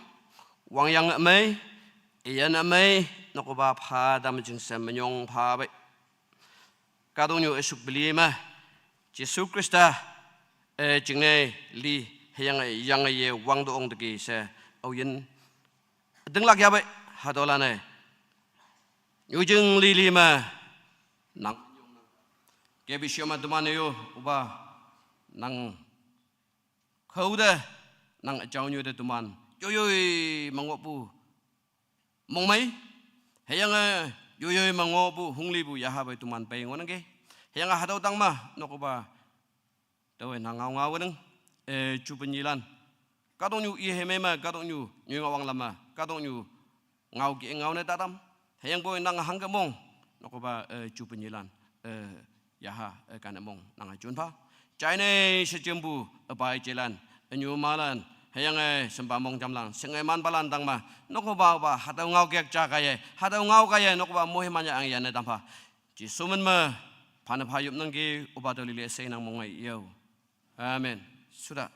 Wang, yang, amai. E, yan, amai. Noko ba pha dam jing sem, menyong pha bai. Kadong nyu esuk beli ma. Jesu Krista, e, jingne li, he, yang, yang, ye, wang, do, ong, deki, se, au, yin. Deng, lak, ya, bai. Hadola, ne. Nyu, jing, li, li, ma. Nang. Ke, bi, shio, ma, duman, yo, uba. Nang. Khau, de. Nang, chao, nyu, de, duman. Yo, yo, mango, bu. Mong, mai. He, yang, e, yo, yo, mango, bu, hungli, bu, yaha, bai, duman, bai, ngonang, ke. He, yang, hadau, tang, ma, noko ba. Tawe, nang, ngau, ngau, nang. E, chu, penyilan. Kadong nyu, i, he, me, ma, kadong nyu, nyu, ngau, wang, lama. Kadong nyu, ngau, ki, ngau, ne, tatam. He, yang, boi, nang, hang, ke, mong. Noko ba, e, chu, penyilan. E, yaha, e, kane, mong, nang, chun, pha. Chai, ne, se, jembu, e, bai, jelan. E, nyu, malan. Hüyange shimpa mongjamlan, shinge manpalan tangme, nokoba ba, hatüo ngao kek ja kaiye, hatüo ngao kaiye, nokoba moiman ya ang yane tampha. Jesu min me, phane pha yopnangki, opa tüo lili sheinang mongmei yo. Amen. Shuta.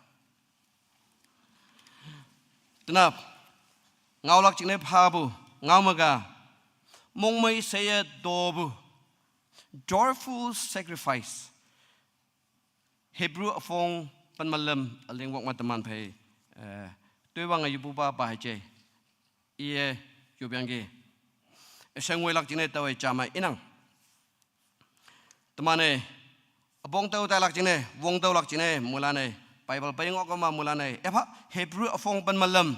Tenap, ngaolak jingne phapu, ngao me ka, mongmei sheye topu, joyful sacrifice. Hebrew üpong pen me lüm, üling wok me teman phei, eh, toiwange yepupa pa hei je. Iye, yopyangki. Üsheng woilak jingne taowe jame inang. Teman-e, üpong tao tailak jingne, wong taolak jingne, moilan-e, Bible pei ngoh kema moilan-e, epha, Hebrew üpong pen me lüm.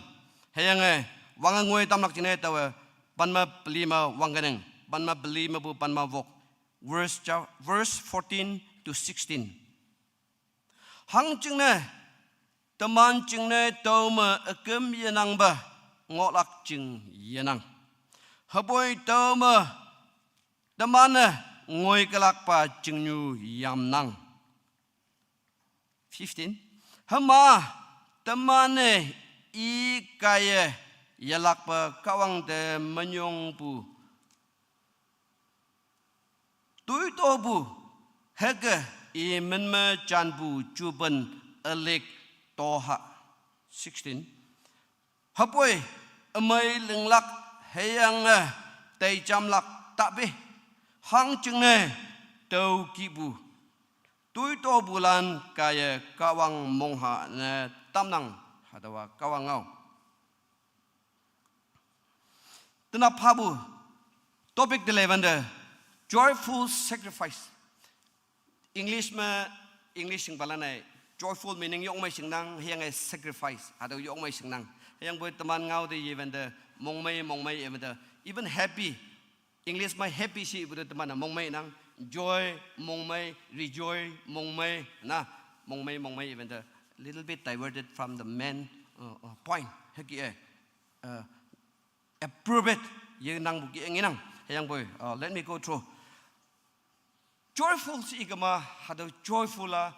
Hüyange, wange ngoi tamlak jingne taowe, pen me peli me wangkenang, pen me peli mepu pen me wok. Verse ja-, verse fourteen to sixteen. Hangjingne, teman jingne tüome üküm yenangpe, ngohlak jing yenang. Hüpoi tüome, teman-e, ngoikelakpa jingnyu yamnang. Fifteen. Hüma, teman-e, i kaiye, yelakpe Kahwang te menyongpu toitopu, hüke i min me janpu jupen ülick toha. Sixteen. Hüpoi, ümei linglak hüyange, teijamlak tape, hangjingne, tüo kihpu toitopulan kaiye Kahwang mongha ne tamnang, hatüowa Kahwang ngao. Tenap phapu, topic te leiwante, joyful sacrifice. English me, English shingpalan-e, joyful meaning yongmei shingnang, hüyange sacrifice, hatüo yongmei shingnang. Hüyangpoi teman ngao te yewante, mongmei, mongmei yewante, even happy. English me happy she ipu te teman-e mongmei nang, joy, mongmei, rejoice, mongmei, na, mongmei, mongmei yewante, little bit diverted from the main, uh, uh, point. Hüke, eh, uh, appropriate, yenangpu ke ngenang, hüyangpoi, uh, let me go through. Joyful she ikema, hatüo joyful-a,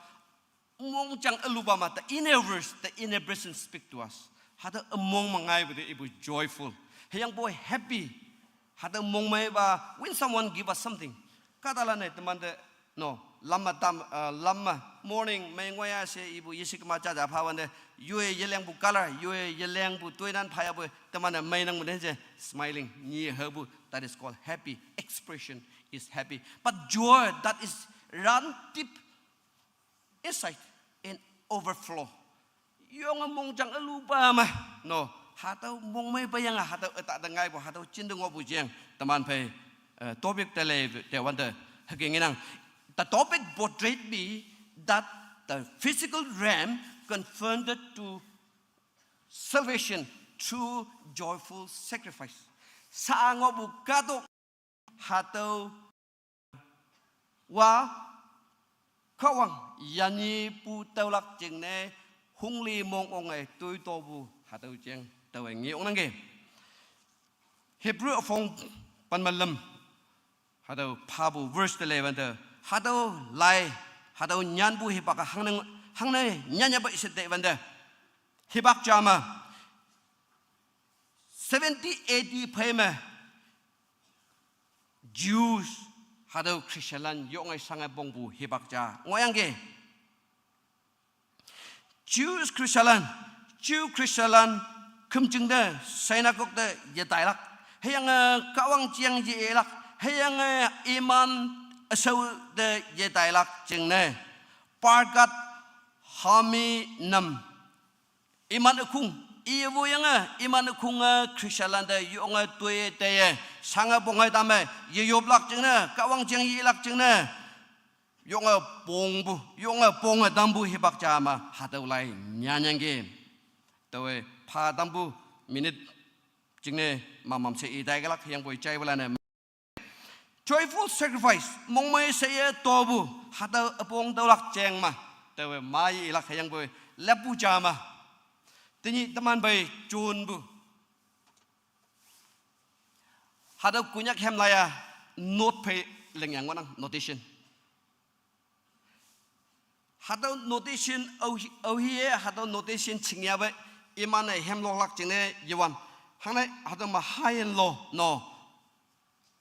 mongjang ülupa ma, the inner verse, the inner person speak to us. Hatüo ümong me ngaipu te ipu joyful. Hüyangpoi happy. Hatüo mongmeipa, when someone give us something. Kahtalan-e temante, no, lam me tam, uh, lam me, morning, mei ngoiya she ipu yeshikma jaja phawante, yoi yelengpu color, yoi yelengpu toinan phayapoi, teman-e meinangpu ne je, smiling, nyi hepu, that is called happy. Expression is happy. But joy that is run deep inside and overflow. Yonge mongjang ülupa me. No, hatüo mongmeipa yange, hatüo üta te ngaipu, hatüo jinte ngohpu jeng. Teman phei, eh, topic te lei, te wante, hüke ngenang. The topic bothered me that the physical realm converted to salvation through joyful sacrifice. Sa ngohpu kahtok hatüo wa Kahwang yanyipu taolak jingne hongli mong onge toitopu hatüo jeng taowe nge ongnangki. Hebrew üpong pen me lüm. Hatüo phapu verse te leiwante. Hatüo lai, hatüo nyanpu hipak-a hangne, hangne nyanyape ishe teiwante. Hipak jame. Seventy A D phei me. Jews, hatüo Christianlan yonge shange pongpu hipak ja ngohyangki. Jews Christianlan, Jew Christianlan, khümjing te, synagogue te yetailak, hüyange Kahwang jeng yelak, hüyange iman üshao te yetailak jingne, Birkat Hamim. Iman ükhung, iye woyange, iman ükhunge Christianlan te yonge toi teye, shange ponge tame, yeyoplak jingne, Kahwang jeng yelak jingne, yonge pongpu, yonge ponge tampu hipak ja me, hatüo lai nyanyangki. Taowe pha tampu minute jingne mamam she i taikelak hüyangpoi jaipalan-e. Joyful sacrifice, mongmei sheye topu, hatüo üpong taolak jeng me. Taowe ma yelak hüyangpoi leppu ja me. Tenyih teman phei jonpu. Hatüo Konyak hem laiya note phei lingyang ngohnang, notation. Hatüo notation, aohi-, aohiye, hatüo notation chingyape, Iman-e hemloklak jingne yewan. Hangne hatüo me high and low, no.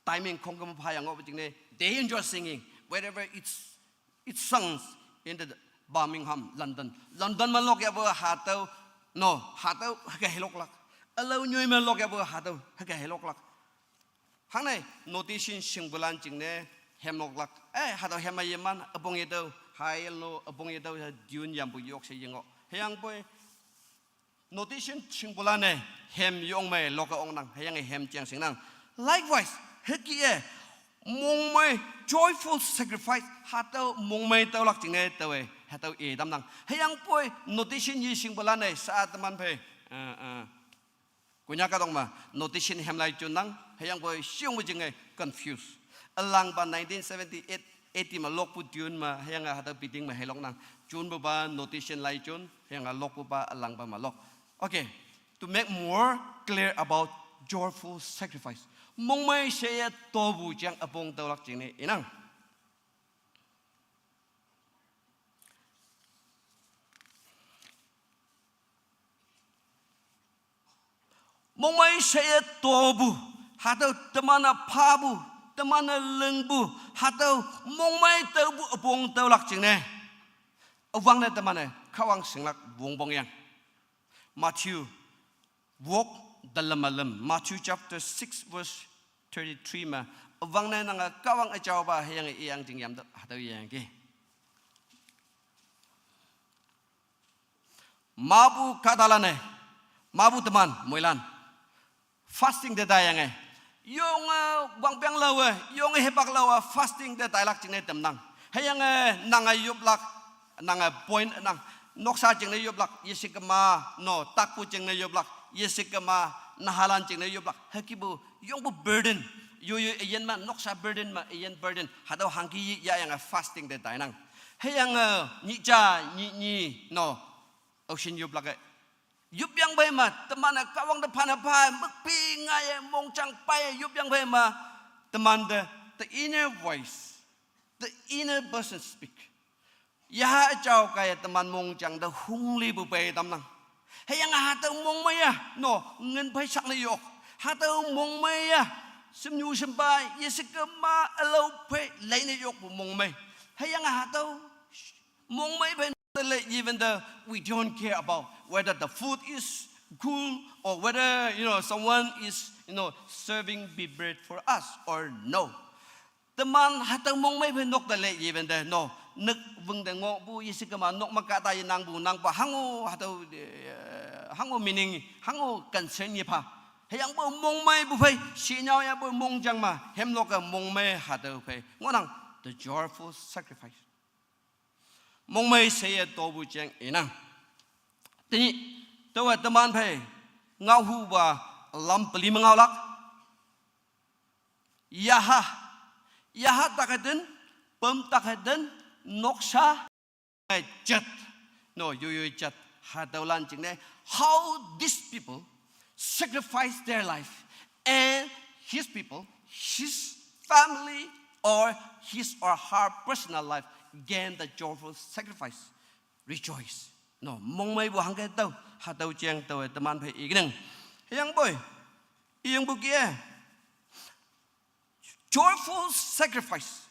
Timing khongküm pha yang ngohpu jingne, they enjoy singing. Wherever it's, it sounds in the Birmingham, London. London me lok yapu hatüo, no, hatüo hüke heloklak. Ülao nyoi me lok yapu hatüo hüke heloklak. Hangne notation shingpulan jingne hemloklak. Eh, hatüo hem-a yeman, üpong yetüo, high and low, üpong yetüo, tune yampu yok she yengoh. Hüyangpoi, notation shingpulan-e hem yong mei loke ongnang, hüyange hem jeng shingnang. Likewise, hüke-e, mongmei, joyful sacrifice, hatüo mongmei tüolak jingne taowe, hatüo i tamnang. Hüyangpoi, notation ye shingpulan-e, sa teman phei, eh, eh, Konyak kahtok me, notation hemlai junnang, hüyangpoi shiyongpu jingne confuse. Ülangpa nineteen seventy-eight, eighty me lokpu tune me, hüyange hatüo beating me heloknang. Junpupa notation lai jun, hüyange lokpupa ülangpa me lok. Okay, to make more clear about joyful sacrifice. Mongmei sheye topu jeng üpong tüolak jingne inang. Mongmei sheye topu, hatüo teman-e phapu, teman-e lingpu, hatüo mongmei taopu üpong tüolak jingne, üwangne teman-e Kahwang shinglak wongpongyang. Matthew, wok, dalem alem, Matthew chapter six verse thirty-three me, üwangne nange Kahwang üjaopa hüyange iyang jingyam tüo, hatüo yangki. Mapu kahtalan-e, mapu teman, moilan. Fasting te taiyange. Yonge wangpeng laowe, yonge hipak laowe, fasting te tailak jingne tamnang. Hüyange nange yoplak, nange point nang. Noksa jingne yoplak, yeshikema, no, takpu jingne yoplak, yeshikema, nahalan jingne yoplak. Hükepu, yongpu burden. Yoyo üyin me, noksa burden me, üyin burden. Hatüo hangki yayange fasting te tainang. Hüyange, nyih ja, nyih nyi, no. Aoshin yoplak-e. Yopyang phei me, teman-e Kahwang te phane pha, mükpi ngaiye, mongjang paiye, yopyang phei me, teman te, the inner voice, the inner person speak. Yaha jao kaiye teman mongjang te honglipu pei tamnang. Hüyange hatüo mongmei ya, no, ngin phei shakne yok. Hatüo mongmei ya, shemnyu shempa, yeshikema ülao phei leine yokpu mongmei. Hüyange hatüo mongmei phei not the late, even though we don't care about whether the food is cool or whether, you know, someone is, you know, serving big bread for us or no. Teman hatüo mongmei phei not the late, even though, no, nük wüng te ngohpu, yeshikema nok me kahta yenangpu, nangpa hango, hatüo, eh, hango meaning, hango concern yepha. Hüyangpoi mongmeipu phei, shinyao yapu mongjang me, hemlok-e mongmei hatüo phei. Ngohnang, the joyful sacrifice. Mongmei sheye topu jeng inang. Tenyih, taowe teman phei, ngaohupa lam peli me ngaolak. Yaha, yaha takheiten, pem takheiten, noksa, eh, jat. No, yoyo jat. Hatüolan jingne, how these people sacrifice their life and his people, his family, or his or her personal life gain the joyful sacrifice. Rejoice. No, mongmeipu hangke tao, hatüo jeng taowe teman phei ikenang. Hüyangpoi, iyongpu kih-e. Joyful sacrifice.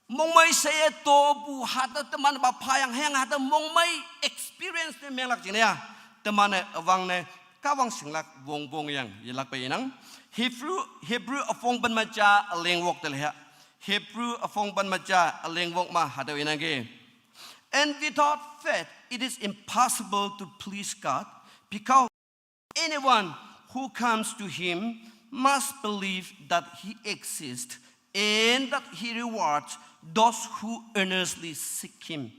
Mongmei sheye topu hatüo teman pa phayang hüyange hatüo mongmei experience ne menglak jingne ya. Teman-e üwangne Kahwang shinglak wongpongyang yelakpe inang. Hebrew, Hebrew üpong pen me ja üleng wok te le ya. Hebrew üpong pen me ja üleng wok me hatüo inangki. And without faith, it is impossible to please God, because anyone who comes to him must believe that he exists and that he rewards those who earnestly seek him.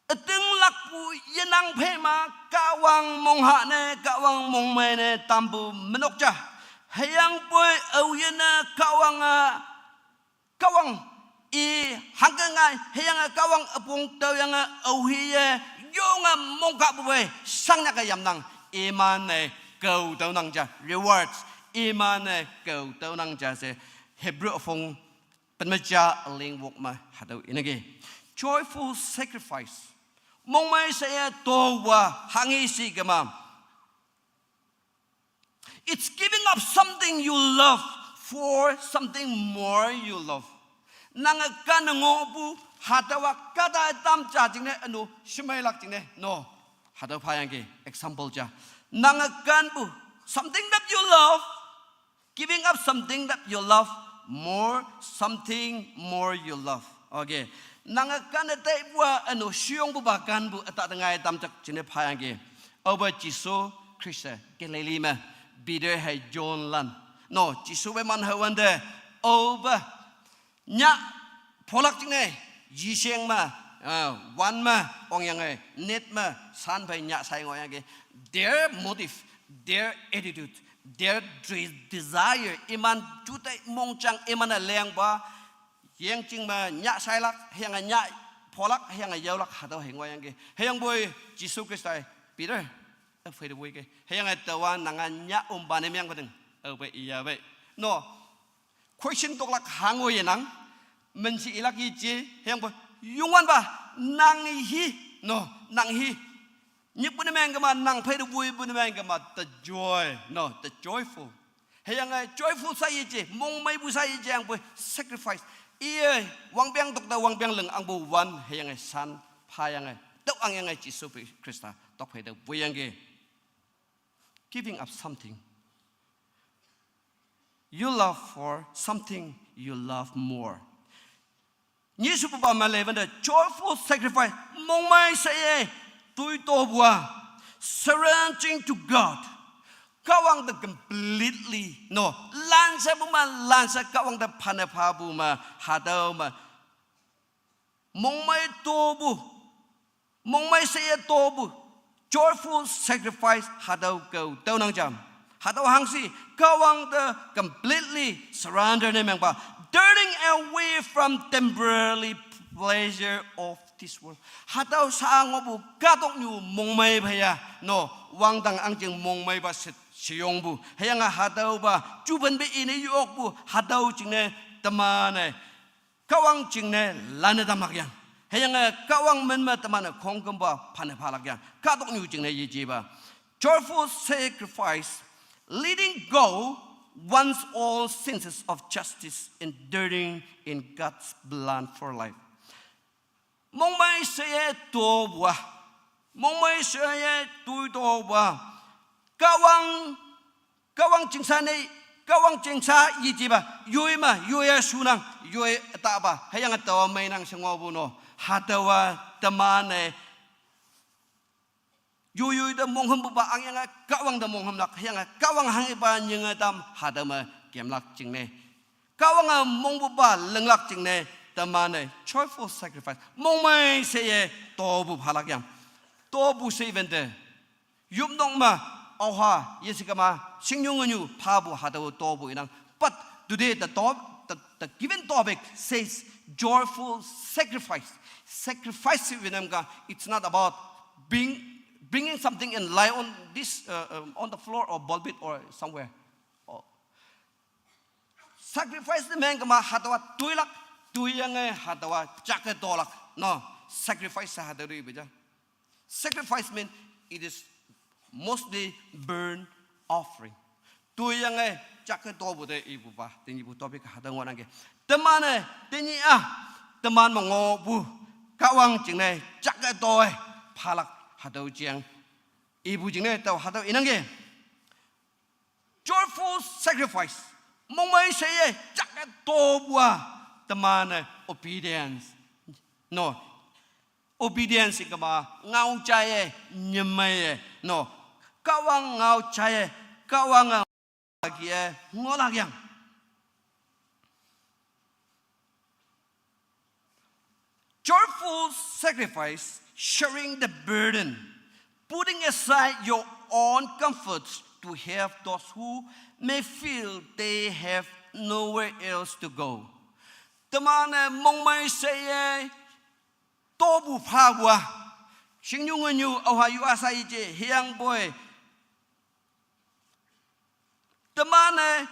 Ütinglakpu yenang phei me Kahwang mongha ne, Kahwang mongmei ne tampu menok ja. Hüyangpoi aoyinne Kahwang-a Kahwang i hangke ngai, hüyange Kahwang üpong tüoyange aohiye, yonge mongkahpu pei, shangnyak-e yamnang, iman-e kao tüonang ja, rewards, iman-e kao tüonang ja she, Hebrew üpong pen me ja üleng wok me hatüo inangki. Joyful sacrifice. Mongmei she ye towa hanghe shi kema. It's giving up something you love for something more you love. Nange kan ngohpu, hatüowa kahta tam ja jingne, üno, shemeilak jingne, no. Hatüo phayangki, example ja. Nange kanpu, something that you love, giving up something that you love, more something more you love. Okay. Nange kan te taipu-a, üno, shiyongpupa kanpu, üta te ngai tam jak jingne phayangki. Aope Jesu Khrista Galilee me, Peter hei John lan. No, Jesu pe man hawante, aope nyah pholak jingne, yisheng me, uh, wan me, ongyange, net me, san phei nyah shai ngohyangki. Their motive, their attitude, their de-, desire, iman jutai mongjang, iman-e lengpa, yengching me nyah shailak, hüyange nyah pholak, hüyange yaolak, hatüo hei ngohyangki. Hüyangpoi Jesu Khrista, Peter, üphei te woike. Hüyange taowa nange nyah ompa ne mengpa ting, aope iya pei. No, question toklak hango yenang, menshi ilak yeje, hüyangpoi, Youngwanpa, nang hi, no, nang hi. Nyikpu ne meng kema, nang phei te woipu ne meng kema, the joy, no, the joyful. Hüyange joyful sha yeje, mongmeipu sha yeje, hüyangpoi sacrifice. Iye, wangpeng tokte wangpeng ling angpu wan, hüyange san, phayange, tüo angyange Jesu Khrista, tokphei te woiyangki. Giving up something you love for something you love more. Nyishupupa me leiwante joyful sacrifice, mongmei she ye, toitopu-a, surrendering to God. Kahwang te completely, no, lanshepu me, lanshe Kahwang te phane phapu me, hatüo me. Mongmei topu, mongmei she ye topu, joyful sacrifice hatüo kao, tüo nang jam. Hatüo hangshi, Kahwang te completely surrender ne mengpa, turning away from temporary pleasure of this world. Hatüo sha ngohpu kahtoknyu mongmei phei ya, no, wangdang ahngching mongmeipa she, sheyongpu. Hüyange hatüopa, jupenpe ine yokpu, hatüo jingne teman-e Kahwang jingne lanne tamlak yang. Hüyange Kahwang min me teman-e khongkümpa phane phalak yang. Kahtoknyu jingne yejepa. Joyful sacrifice, letting go one's own senses of justice, enduring in God's plan for life. Mongmei she ye topu-a, mongmei she ye toitopu-a, Kahwang, Kahwang jingsha ne, Kahwang jingsha yejepa, yoi me, yoi-a shunang, yoi ütapa, hüyange taowa meinang she ngohpu no, hatüowa teman-e yoiyoi te monghümpupa angyange Kahwang te monghümlak, hüyange Kahwang hanghepa nyinge tam hatüo me kemlak jingne. Kahwange mongpupa linglak jingne, teman-e joyful sacrifice, mongmei she ye topu phalak yang. Topu she wante, yopnok me, aoha, yesikema, shingnyu ngenyu phapu hatüo topu inang. But today the top, the, the given topic says joyful sacrifice. Sacrifice she winang ka, it's not about being, bringing something and lie on this, uh, um, on the floor or pulpit or somewhere. Oh. Sacrifice ne meng kema hatüowa toilak, toiyange hatüowa jake tolak. No, sacrifice she hatüo te ipu ja. Sacrifice mean it is mostly burnt offering. Toiyange jake topu te ipupa, tenyihpu topic hatüo ngohnangki. Teman-e, tenyih-a, teman me ngohpu, Kahwang jingne jake toe, phalak hatüo jeng. Ipu jingne tao hatüo inangki. Joyful sacrifice. Mongmei she ye jake topu-a, teman-e obedience. No. Obedience kema ngao jaiye, nyemeiye. No. Kahwang ngao jaiye, Kahwange kih-e ngohlak yang. Joyful sacrifice, sharing the burden, putting aside your own comforts to help those who may feel they have nowhere else to go. Teman-e mongmei she ye topu phapu-a, shingnyu ngenyu aoha yu-a sha yeje, hüyangpoi teman-e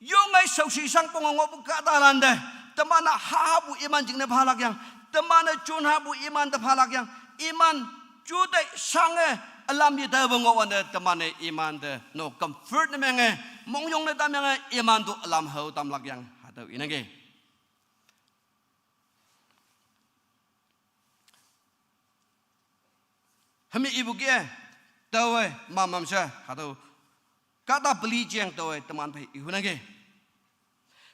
yonge shaoshi shangponge ngohpu kahtalante, teman-e hahapu iman jingne phalak yang, teman-e jonhapu iman te phalak yang, Iman jutai shange alam yetaopu ngohwante teman-e imante no comfort ne menge, mongyong ne tam yange iman tu alam hao tamlak yang hatüo inangki. Hümi ipu ke, taowe mamam she hatüo kahta peli jeng taowe teman phei ihunangki.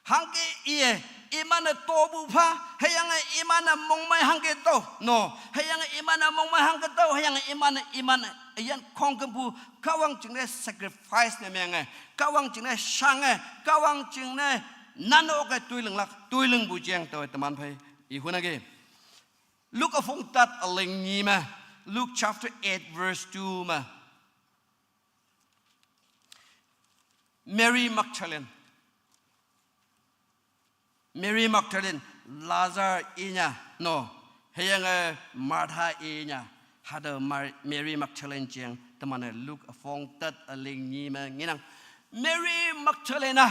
Hangke iye, iman-e topu pha, hüyange iman-e mongmei hangke tüo, no, hüyange iman-e mongmei hangke tüo, hüyange iman-e, iman-e, üyin khongkümpu, Kahwang jingne sacrifice ne menge, Kahwang jingne shange, Kahwang jingne nanoke toilinglak, toilingpu jeng taowe teman phei ihunangki. Luke üpong tat üling nyi me, Luke chapter eight verse two me. Mary Magdalene. Mary Magdalene, Lazar inya, no. Hüyange Martha inya. Hatüo Mar-, Mary Magdalene jeng teman-e Luke üpong tat üling nyi me ngenang. Mary Magdalene-a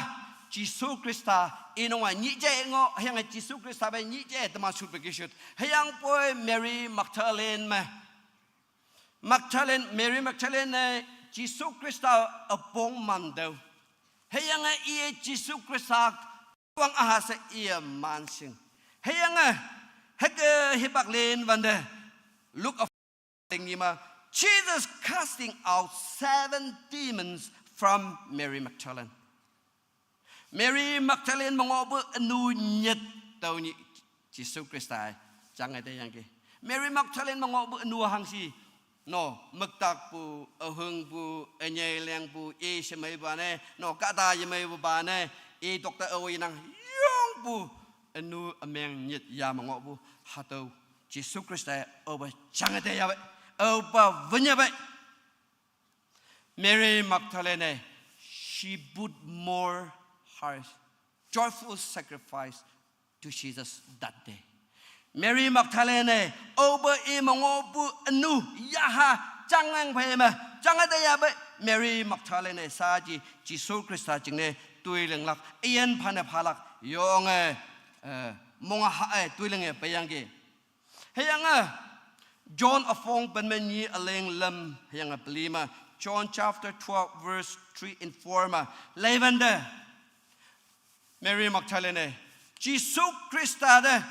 Jesu Khrista inonga nyih je ngoh, hüyange Jesu Khrista phei nyih je teman shutpu kishut. Hüyangpoi Mary Magdalene me Magdalene, Mary Magdalene-e Jesu Khrista üpong mantüoh. Hüyange iye Jesu Khrista wang üha she iye manshing. Hüyange hüke hipak lin wante, Luke üpong tat üling nyi me, Jesus casting out seven demons from Mary Magdalene. Mary Magdalene me ngohpu ünu nyit tüo nyih Jesu Khrista-e jange teyangki. Mary Magdalene me ngohpu ünu hangshi, no, müktakpu, ühüngpu, ünyeileangpu, i shemeipa ne, no, kahta yemeipupa ne, i doctor aoyinang yongpu ünu ümeng nyit ya me ngohpu hatüo Jesu Khrista-e aope jange teyapei, aope wünyape. Mary Magdalene, she put more her joyful sacrifice to Jesus that day. Mary Magdalene, aope i me ngohpu ünu yaha jangang phei me, jange teyapei. Mary Magdalene shaaji Jesu Khrista jingne toilinglak, üyin phane phalak, yonge, eh, mong-a ha-e toilinge peiyangki. Hüyange, John üpong pen me nyi üling lüm, hüyange peli me, John chapter twelve verse three and four me, leiwante, Mary Magdalene, Jesu Khrista te,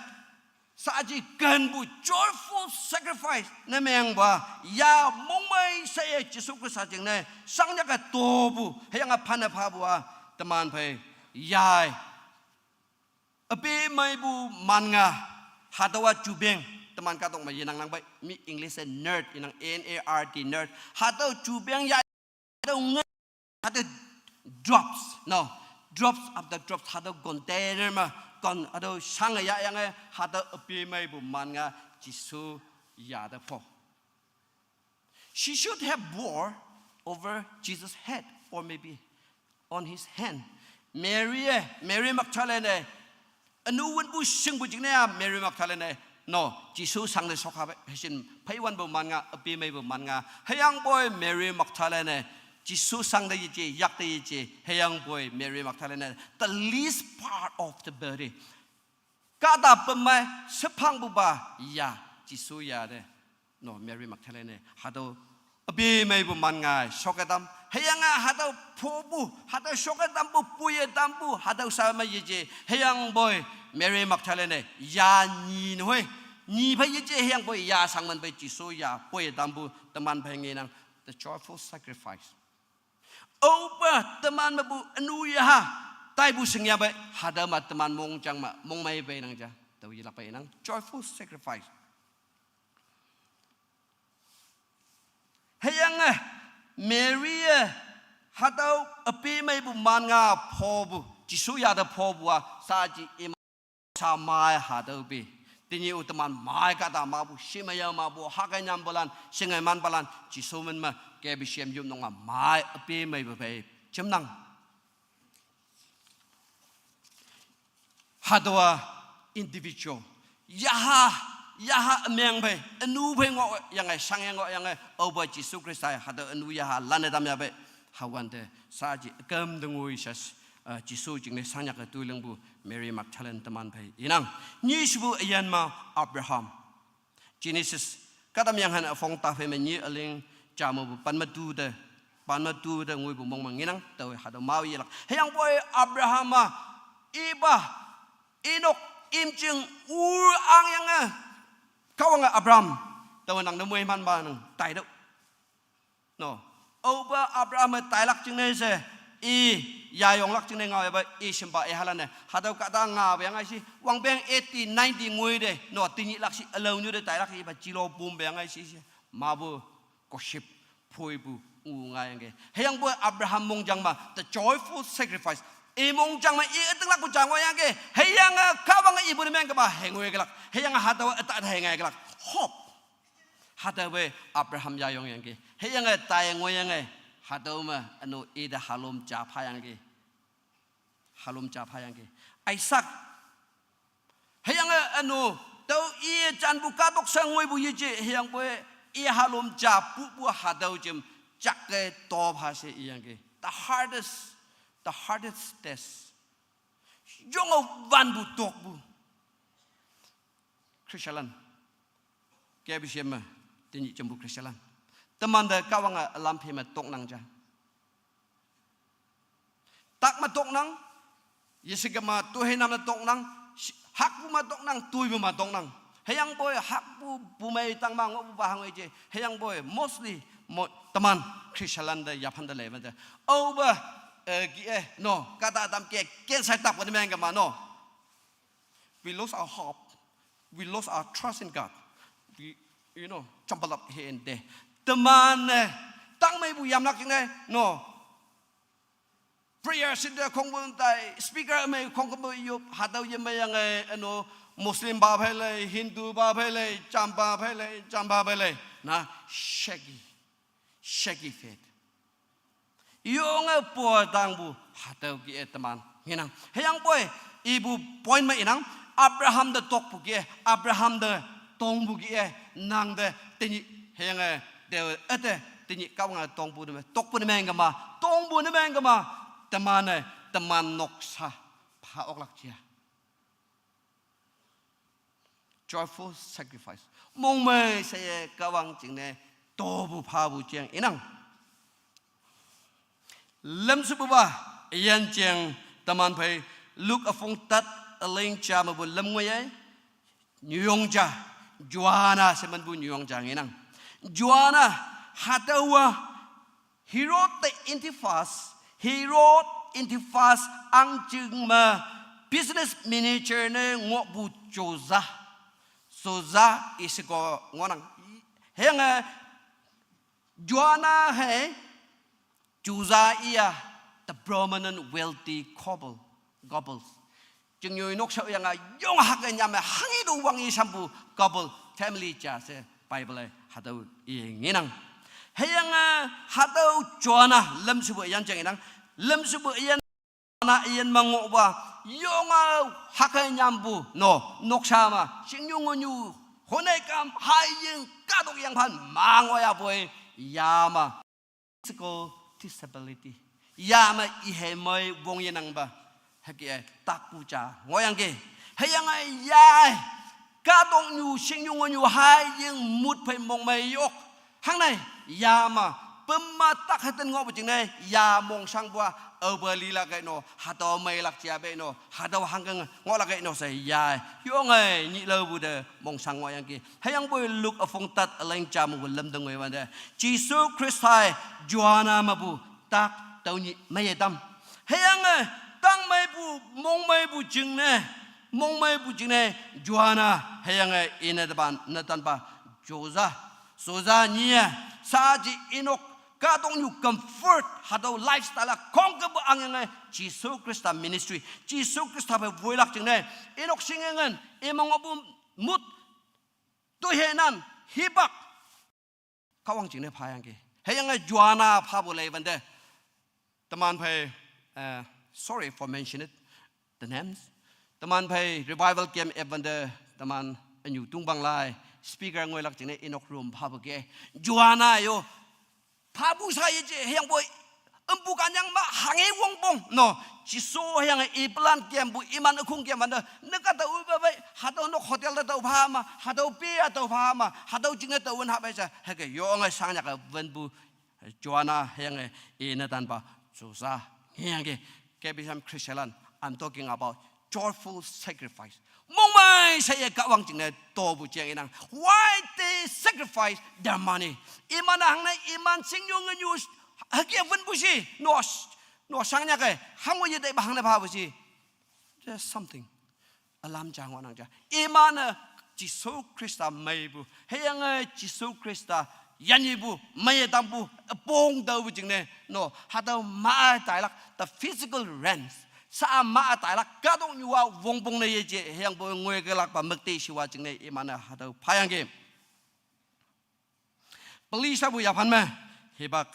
shaaji kenpu joyful sacrifice ne mengpa, ya mongmei sheye Jesu Khrista jingne, shangyake topu, hüyange phane phapu-a, teman phei, yai. Üpemeipu man nga, hatüowa jubeng, teman kahtok me yenang nang pei, mi English-e nard inang, N A R D, nard. Hatüo jubeng ya, hatüo nge, hatüo drops, no, drops after drops, hatüo container me, kon, hatüo shange yahyange, hatüo üpemeipu man nga, Jesu ya te pho. She should have bore over Jesus' head or maybe on his hand. Mary-e, Mary Magdalene-e, ünu wünpu shingpu jingne-a Mary Magdalene-e, no, Jesu shangte shokhape, hüshin pheiwanpu man nga, üpemeipu man nga. Hüyangpoi Mary Magdalene-e, Jesu shangte yeje, yakte yeje, hüyangpoi Mary Magdalene-e, the least part of the body. Kahta pemei shephangpupa ya, Jesu ya te. No, Mary Magdalene-e, hatüo üpemeipu man nga shoke tam. Hüyange hatüo phopu, hatüo shoke tampu, puye tampu, hatüo sha me yeje. Hüyangpoi Mary Magdalene-e, ya nyi nehoi. Nyi phei yeje hüyangpoi ya shangmen phei Jesu ya, puye tampu teman phei ngenang. The joyful sacrifice. Aope teman mepu ünu yaha, taipu shingyapei, hatüo me teman mongjang me, mongmei peinang ja, tao yelakpe inang, joyful sacrifice. Hüyange, Mary-e, hatüo üpemeipu man nga phopu, Jesu ya te phopu-a, shaaji ima sha mai hatüo pe. Tenyih-o teman mai kahta mapu, shimeyao mapu, hake nyampulan, shinge manpalan, Jesu min me, K B C M yopnok me mai üpemeipu phei jemnang. Hatüowa individual. Yaha, yaha ümeng phei, ünu phei ngohyange, shangye ngohyange, aope Jesu Khrista-e, hatüo ünu yaha, lanne tamyapei, hawante, shaaji, üküm te ngoi sha, eh, Jesu jingne shangyake toilingpu, Mary Magdalene teman phei, inang. Nyishepu üyin me Abraham. Genesis Katam yang han afong tafe me nyi aling jamu bu pan matu de, pan matu de ngui bu mong mang nginang, tawe hatüo mao yelak. Hüyangpoi Abraham a, ipa, Enok, imjing, Ur angyange, Kahwange Abraham, tawe nang ne moiman ba nang taitüoh. No. Aope Abraham e tailak jingne she, i, yayonglak jingne ngao yapa i shimpa i halan-e. Hatüo kahta ngaope yang ai shi, wangpeng eighty, ninety ngoi te, no, tenyih lak shi ülao nyu te tailak ipa jilo pumpe yang ai shi she. Mapu, koship, phoipu, u ngaiyangki. Hüyangpoi Abraham mongjang ma, the joyful sacrifice. I mongjang ma, i ütinglakpu ja ngohyangki. Hüyange, Kahwange ipu ne meng kema, hengoi kelak. Hüyange hatüo üta hengoi kelak. Hope. Hatüope Abraham yayongyangki. Hüyange tai ngoiyange. Hatüo me, üno ite halom ja phayangki. Halom ja phayangki. Isaac. Hüyange üno, tao i janpu kahtok she ngoipu yeje, hüyangpoi i halom ja pupu hatüo jim, jakke to pha she iyangki. The hardest, the hardest test. Yonge wanpu tokpu. Christianlan. K B C M me, tenyih jampu Christianlan. Temante Kahwange ülam phi me toknang ja. Tak me toknang, yeshikema toheinam me toknang, shi-, hakpu me toknang, toipu me toknang. Hüyangpoi hakpu pumei tangma ngohpupa hangwe je. Hüyangpoi mostly mo-, teman Christianlan te yaphan te leiwante. Aope, eh, ki, eh, no, kahta tam ke, cancer tak pa ne meng kema, no. We lost our hope. We lost our trust in God. We, you know, jumble up here and there. Teman-e, tangmeipu yamlak jingne, no. Prayer center khongpun tai, speaker mei khongpun yop, hatüo yemeiyange, üno, Muslim pa phei lei, Hindu pa phei lei, jampa phei lei, jampa phei lei. Na, shaky. Shaky faith. Yonge po tangpu hatüo ki-e teman ngenang. Hüyangpoi, ipu point me inang, Abraham te tokpu ki-e, Abraham te tongpu ki-e, nang te tenyih, hüyange, te, üte, tenyih Kahwange tongpu ne me, tokpu ne meng kema, tongpu ne meng kema, teman-e, teman noksa, pha oklak jia. Joyful sacrifice. Mongmei sheye Kahwang jingne topu phapu jeng inang. Lemshepupa, üyin jeng teman phei Luke üpong tat üleng ja mepu lüm ngoiye. Nyuyong ja, Joanna she menpu nyuyong ja ngenang. Joanna, hatüowa, Herod the Antipas, Herod Antipas angjing me business manager ne ngohpu Chuza. Chuza isheko ngohnang. Hüyange Joanna hei Chuza iya the prominent wealthy couple, couples. Chingnyu nokshao yange yong hake nyam me hanghe to wang i shampu couple family ja she Bible-e hatüo i ngenang. Hüyange hatüo Joanna lemshepu üyin jeng inang. Lemshepu üyin Joanna üyin me ngohpa yonge hake nyampu no noksa me chingnyu ngonyu honei kam haying kahtok yangphan ma ngohyapoi yame physical disability. Yame ihei mei wong yenangpa. Hüke-e takpu ja ngohyangki. Hüyange ya kahtoknyu shingnyu ngonyu haying mut phei mongmei yok. Hangne yame pema tak heten ngohpu jingne ya mongshangpu-a aope lilak kei no, hatüo meilak ja pei no, hatüo hangke ngohlak kei no she ya yonge nyilaopu te mongshang ngohyangki. Hüyangpoi Luke üpong tat üleng ja mepu lüm te ngoiwante, Jesu Khrista-e Joanna mepu tak tüo nyih meiye tam. Hüyange tangmeipu, mongmeipu jingne, mongmeipu jingne Joanna hüyange ine tepan netanpa Chuza. Chuza nyi-e, shaaji inok kahtoknyu comfort hatüo lifestyle-a khongkepu angyange Jesu Khrista ministry, Jesu Khrista phei woilak jingne, inok shingengen, ime ngohpu mut, toiheinan, hipak, Kahwang jingne phayangki. Hüyange Joanna phapu leiwante, teman phei, eh, sorry for mention it, the names. Teman phei revival camp epwante, teman ünyu tungpang lai, speaker ngoilak jingne inok room phapu ke. Joanna yo, phapu sa yeje, hüyangpoi Empu kanyang ma hangi wongpong. No, Jisu hüyange ipalan kempu iman ükhung kem wante. Neka tao üpa pai, hatüo nok hotel te tao pha ma, hatüo pia tao pha ma, hatüo jingne tao wün ha pai sha. Hüke yonge shangyake wünpu Joanna hüyange ine tanpa Chusa. Hüyange K B C M Christianlan, I'm talking about joyful sacrifice. Mongmei she ye Kahwang jingne topu jeng inang. Why they sacrifice their money? Iman hangne, iman shingnyu ngenyu hüke wünpu shi. No, no shangyake, hango ye taipa hangne phapu shi. There's something. Ülam ja ngohnang ja. Iman-e Jesu Khrista meipu. Hüyange Jesu Khrista yanyipu, meiye tampu, üpong taopu jingne. No, hatüo ma tailak, the physical realms. Sa ma tailak, kahtoknyu a wongpong ne yeje, hüyangpoi ngoikelakpa mükte shiwa jingne, iman-e hatüo phayangki. Peli shapu yaphan me, hipak,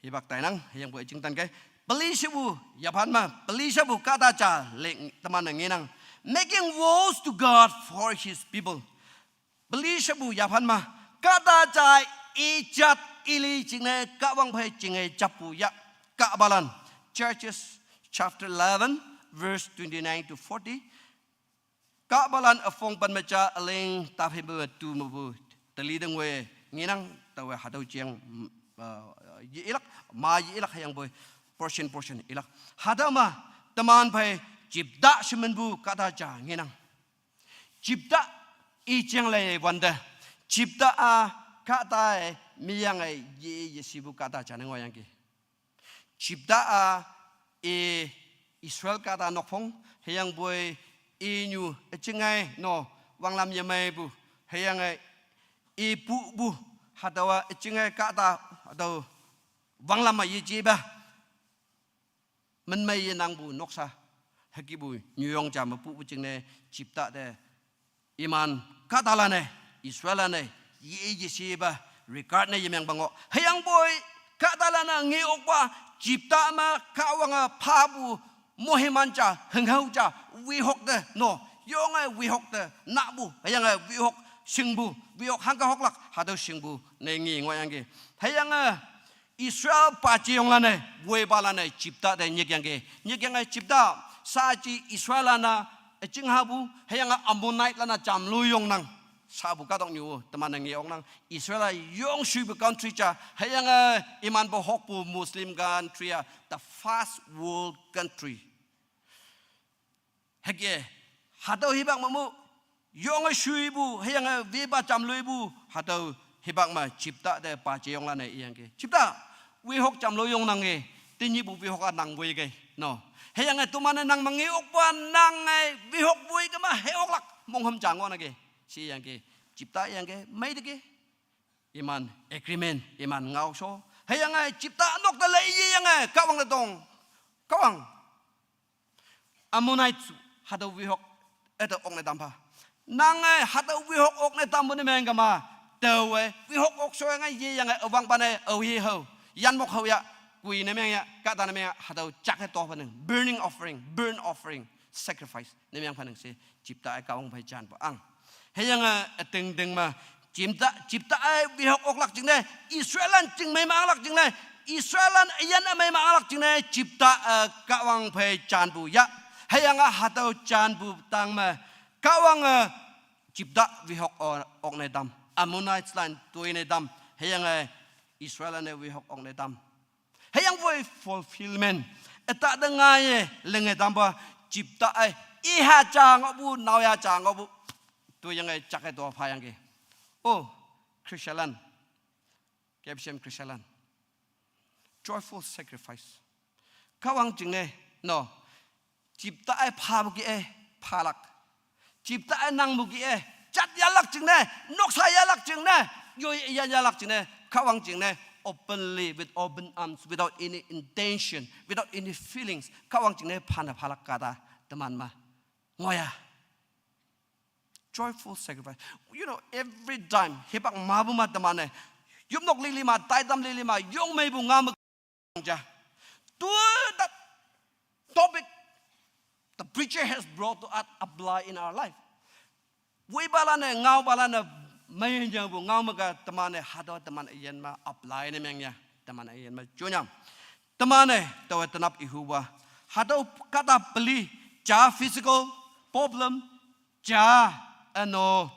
hipak tainang, hüyangpoi jingtan ke. Peli shapu yaphan me, peli shapu kahta ja ling teman-e ngenang. Making vows to God for his people. Peli shapu yaphan me, kahta ja ijat ili jingne Kahwang phei jinge jappu ya. Kahpalan. Judges chapter eleven, verse twenty-nine to forty. Kahpalan üpong pen me ja üleng taphi me tu mepu teli tengwe ngenang taowe hatüo jeng, mm, uh, ye ilak, ma ye ilak hüyangpoi portion portion ilak. Hatüo me teman phei Jephtha she minpu kahta ja ngenang. Jephtha i jeng lei wante. Jephtha-a kahta-e miyange ye yeshipu kahta ja ne ngohyangki. Jephtha-a i Israel kahta nokphong, hüyangpoi inyu üjingai no wanglam yemeipu, hüyange i pupu, hatüowa üjingai kahta, hatüo wanglam me yejepa. Minmei yenangpu noksa, hükepu nyuyong ja me pupu jingne Jephtha te iman kahtalan-e, Israellan-e, ye yeshipa regard ne yemengpa ngoh. Hüyangpoi kahtalan-e nge okpa Jephtha me Kahwange phapu moiman ja, hünghao ja, wehok te, no, yonge wehok te nahpu, hüyange wehok shingpu, wehok hangke hoklak, hatüo shingpu ne nge ngohyangki. Hüyange Israel pajeyonglan-e, woipalan-e Jephtha te nyikyangki. Nyikyange Jephtha, saji Israellan-a üjinghapu, hüyange Ammonitelan-a jamlu yongnang. Sapu kahtoknyu teman-e nge oknang. Israel-a yongshuipu country ja, hüyange imanpu hokpu Muslim country-a, the first world country. Hüke, hatüo hipak me mu, yonge shuipu, hüyange wepa jamloipu, hatüo hipak me Jephtha te pajeyonglan-e iyangki. Jephtha, wehok jamlo yongnange, tenyihpu wehok-a nang woike, no. Hüyange toman-e nang me nge okpa nange wehok woike ma he oklak, monghüm ja ngohnangki, she iyangki. Jephtha iyangki, meiteki. Iman agreement, iman ngaosho. Hüyange Jephtha nok te lei yeyange Kahwang te tong. Kahwang, Ammonite hatüo wehok üte okne tam pha. Nange hatüo wehok okne tampu ne meng kama. Taowe wehok okshoyange yeyange üwangpa ne aohi hao, yanmok hao ya, kui ne meng ya, kahta ne meng ya, hatüo jake to phanang, burning offering, burnt offering, sacrifice ne meng phanang she Jephtha-e Kahwang phei janpu ang. Hüyange ütingting me Jephtha, Jephtha-e wehok oklak jingne, Israellan chingmei ma anglak jingne, Israellan üyin ümei ma anglak jingne, Jephtha-e Kahwang phei janpu ya. Hüyange hatüo janpu tang me Kahwange Jephtha wehok o-, okne tam, Ammoniteslan toine tam, hüyange Israellan-e wehok okne tam. Hüyangpoi fulfillment. Üta te ngaiye linge tampa Jephtha-e, iha ja ngohpu, naoya ja ngohpu, toyange jake to phayangki. Oh, Christianlan, K B C M Christianlan, joyful sacrifice. Kahwang jingne, no, Jephtha-e phapu kih-e phalak, Jephtha-e nangpu kih-e jat yahlak jingne, noksa yahlak jingne, yoi ya yahlak jingne, Kahwang jingne, openly, with open arms, without any intention, without any feelings, Kahwang jingne phane phalak kahta teman me ngohya. Joyful sacrifice. You know, every time hipak mepu ma teman-e yopnok lili ma, taitam lili ma, yongmeipu ngao me ja. To that topic the preacher has brought to us apply in our life. Woipalan-e, ngaopalan-e meiyanpu ngao me ka teman-e hatüo teman üyin me apply ne meng ya, teman üyin me jonya. Teman-e taowe tenap ihuwa. Hatüo kahta peli, ja physical problem, ja üno,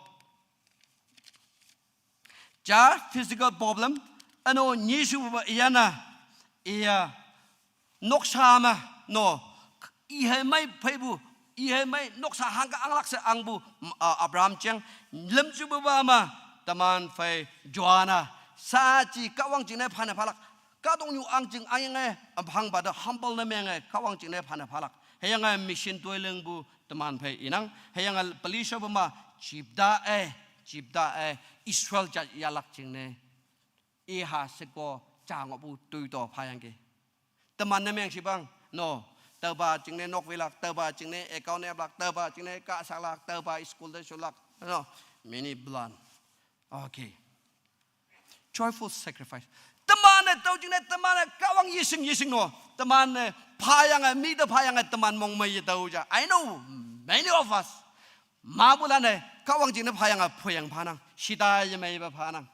ja physical problem, üno nyishupupa iyana, iya, noksa me, no, ihei mei pheipu, ihei mei noksa hangke anglak she angpu, m-, a, Abraham jeng, lümjupupa me, teman phei Joanna, saji Kahwang jingne phane phalak, kahtoknyu ahngching ahyange, üphangpa te humble ne menge, Kahwang jingne phane phalak. Hüyange mission toi lingpu teman phei inang, hüyange peli shapu me, Jipta-e, Jipta-e, Israel jat yahlak jingne. Iha sheko ja ngohpu toito phayangki. Teman ne meng shipang, no, taopa jingne nok wilak, taopa jingne account eplak, taopa jingne kahsaklak, taopa school te shulak, no, many plan. Okay. Joyful sacrifice. Teman-e tao jingne, teman-e Kahwang yeshing yeshing no. Teman-e phayange, mi te phayange teman mongmei yetao ja. I know many of us. Mapulan-e Kahwang jingne phayange phoyang phanang. Shita yemeipa phanang.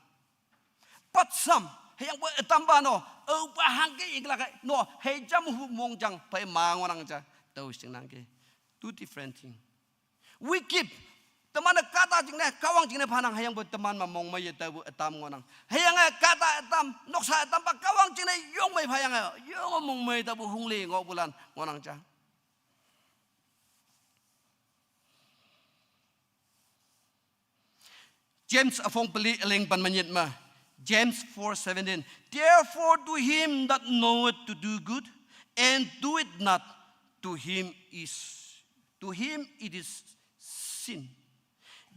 But some, hüyangpoi ütampa no, aopa hangke iklak-e, no, hei jam hu mongjang, phei ma ngohnang ja, tao shingnangki. Two different thing. We give, teman-e kahta jingne, Kahwang jingne phanang, hüyangpoi teman me mongmei yetaopu ütam ngohnang. Hüyange kahta ütam, noksa ütampa Kahwang jingne yongmei phayange, yonge mongmei taopu hungli ngohpulan ngohnang ja. James üpong peli üleng pen menyit me. James four seventeen. Therefore to him that knoweth to do good and do it not, to him is, to him it is sin.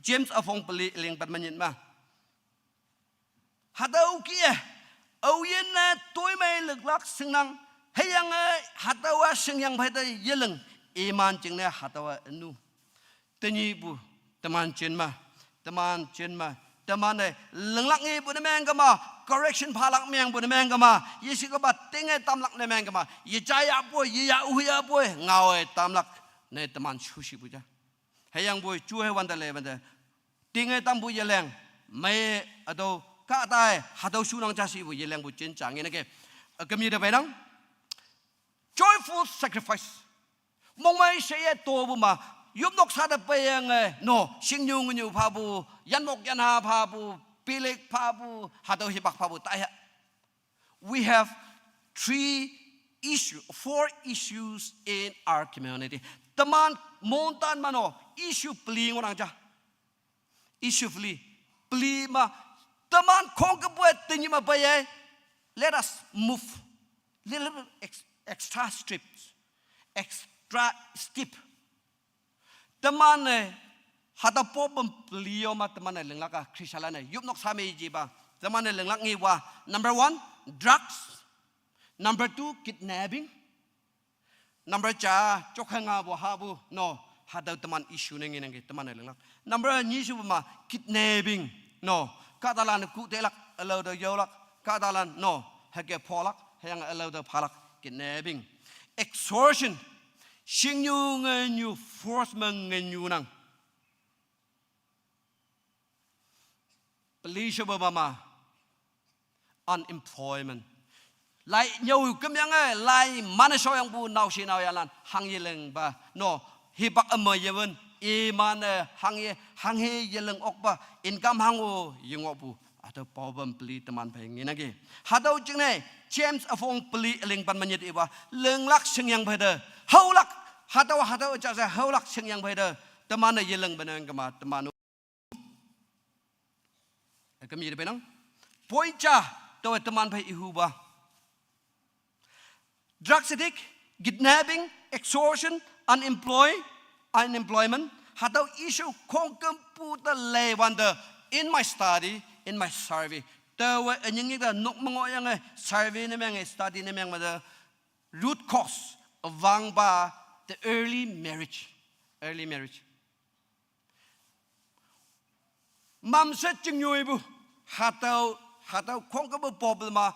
James üpong peli üleng pen menyit me. Hatüo kih-e, aoyinne toimei liklak shingnang, hüyange hatüowa shingyang phei te yeling, iman jingne hatüowa ünu. Tenyihpu, teman jin me, teman jin me, teman-e linglak ngepu ne meng kema, correction phalak mengpu ne meng kema, yeshikema tinge tamlak ne meng kema, yejayapoi, yeya huyapoi, ngaowe tamlak ne teman shushipu ja. Hüyangpoi ju hei wante lei wante, tinge tampu yeleng, mei hatüo kahtae, hatüo shunang ja shipu yelengpu jin ja ngeneke. Üküm yete peinang. Joyful sacrifice. Mongmei sheye topu ma, yopnok sa te peiyange, no, shingnyu ngenyu phapu, yanmok yanha phapu, pilik phapu, hatüo hipak phapu, taiha. We have three issue, four issues in our community. Teman montan me no, issue peli ngohnang ja. Issue peli, peli me, teman khongkümpu-e tenyih me peiye. Let us move little bit ex-, extra steps, extra step. Teman-e hatüo problem peli yo me teman-e linglak-a Christianlan-e yopnok sa me jipa. Teman-e linglak ngewa. Number one, drugs. Number two, kidnapping. Number ja, jokhengapu hapu, no, hatüo teman issue ne ngenangki, teman-e linglak. Number nyishupu ma, kidnapping, no, kahtalan ku telak, ülao te yaolak, kahtalan, no, hüke pholak, hüyange ülao te phalak, kidnapping. Extortion, shingnyu ngenyu, force me ngenyu nang. Peli shepu ma ma, unemployment. Lai nyüo kemyange, lai mane shoyangpu naoshi naoyhalan, hangye lengpa. No, hipak üme yewün, imane hangye, hanghe yeleng okpa, income hango yengohpu. Hatüo problem peli teman phei ngenangki. Hatüo jingne, James üpong peli üleng pen menyit ipa, linglak shingyang phei te. Haolak, hatüo, hatüo ja she haolak shingyang phei te. Teman-e yeleng benang kema, teman Üküm yete peinang. Point ja, taowe teman phei ihupa. Drug addict, kidnapping, extortion, unemploy-, unemployment. Hatüo issue khongkümpu te leiwante in my study, in my survey. Taowe ünying yite nok me ngohyange survey ne menge, study ne meng me te root cause, üwangpa the early marriage. Early marriage. Mamshe chingnyoipu, hatüo, hatüo khongkümpu problem-a,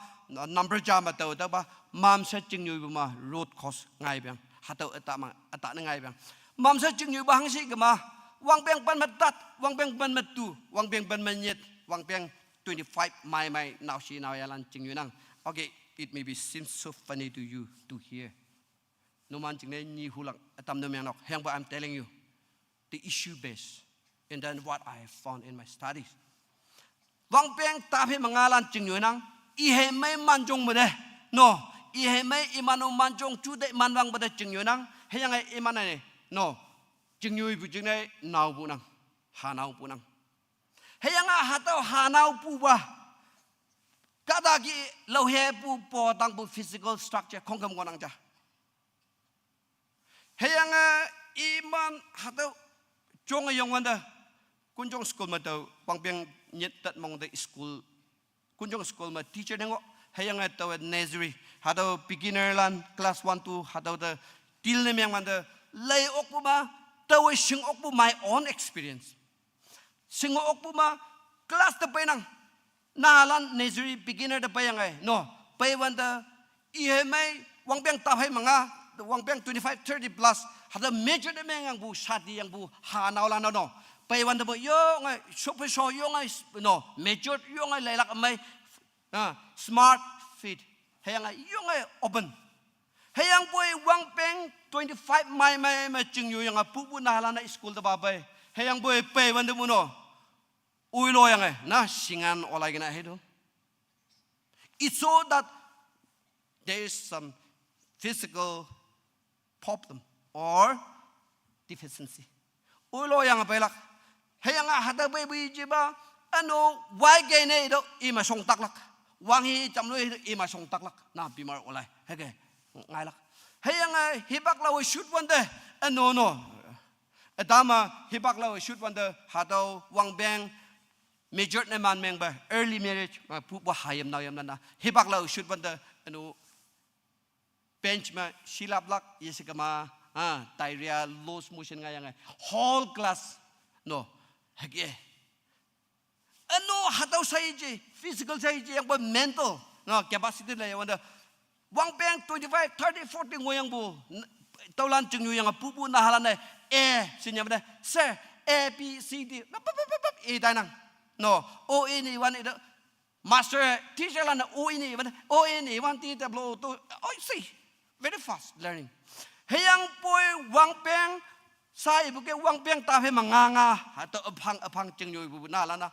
number ja me tao tüopa, mamshe chingnyoipu ma root cause ngaipeang, hatüo üta ma, üta ne ngaipeang. Mamshe chingnyoipu hangshi kema, wangpeng pen me tat, wangpeng pen me tu, wangpeng pen me nyit, wangpeng twenty-five mai mai naoshi naoyhalan chingnyoi nang. Okay, It may be seems so funny to you to hear. Numan jingne nyi hulang atam no myangnok. Hüyangpoi I'm telling you the issue base. And then what I have found in my studies. Wangpeng taphei mangalan chingnyoi nang. Ihei mei manjong mene. No. Ihei mei iman-o manjong chu de man wang bade chingnyoi nang. Hüyange iman-e. No. Chingnyoi bu jingne nao bu nang. Ha nao bu nang. Hüyange hatüo ha nao bu ba. Kahta ki laohe bu po tang bu physical structure khongkam ngohnang ja. Hüyange iman hatüo jonge yong wante, kunjong school me tao, wangpeng nyit tat mong te school, kunjong school me teacher ne ngoh, hüyange taowe nursery, hatüo beginner lan, class one, two, hatüo te deal ne meng wante, lei okpu ma, taowe shing okpu my own experience. Shing okpu ma, class te peinang. Nahalan nursery beginner te peiyange. No, pei wante, ihei mei, wangpeng taphei manga, wangpeng twenty-five, thirty plus, hatüo major te meng yangpu, shadi yangpu, ha naolan no. Pei wante mo yonge, shope sho yonge, no, major yonge leilak mei, ah, smart fit. Hüyange yonge open. Hüyangpoi wangpeng twenty-five mei mei me chingnyoi yange pupu nahalan-e school te ba pei. Hüyangpoi pei wante mo no. Oilo yange, na, shingan olai kena hedo. It show that there is some physical problem or deficiency. Oilo yange peilak. Hüyange hatüo pei pei jiba, üno, wai gei ne do, ima shong taklak. Wang hi jam loi do, ima shong taklak. Na, bimar olai. Hüke, ngailak. Hüyange hipak laowe shoot wante, üno, no. Ütam-a hipak laowe shoot wante, hatüo wangpeng major ne man mengpe, early marriage, ma pupu hayim naoyim nana. Hipak laowe shoot wante, üno, bench me shilaplak, yeshikema, ah, diarrhea, loose motion ngaiyange. Whole class, no, hüke. Üno hatüo sa yeje, physical sa yeje, yangpoi mental, no, capacity le wante. Wangpeng twenty-five, thirty, forty ngohyangpu, n-, taolan chingnyoi yange pupu nahalan-e, A, shinya bade, sir, A, B, C, D, na, pap, pap, pap, pap, i tainang. No, O, E, ni, wan, i, master, teacher lan-e, O, E, ni, wan, O, E, ni, wan, ti, tablo, to, oh, see, very fast learning. Hüyangpoi wangpeng, sa ipu ke wangpeng taphei manga nga, hatüo üphang, üphang chingnyoi pu nahalan-a.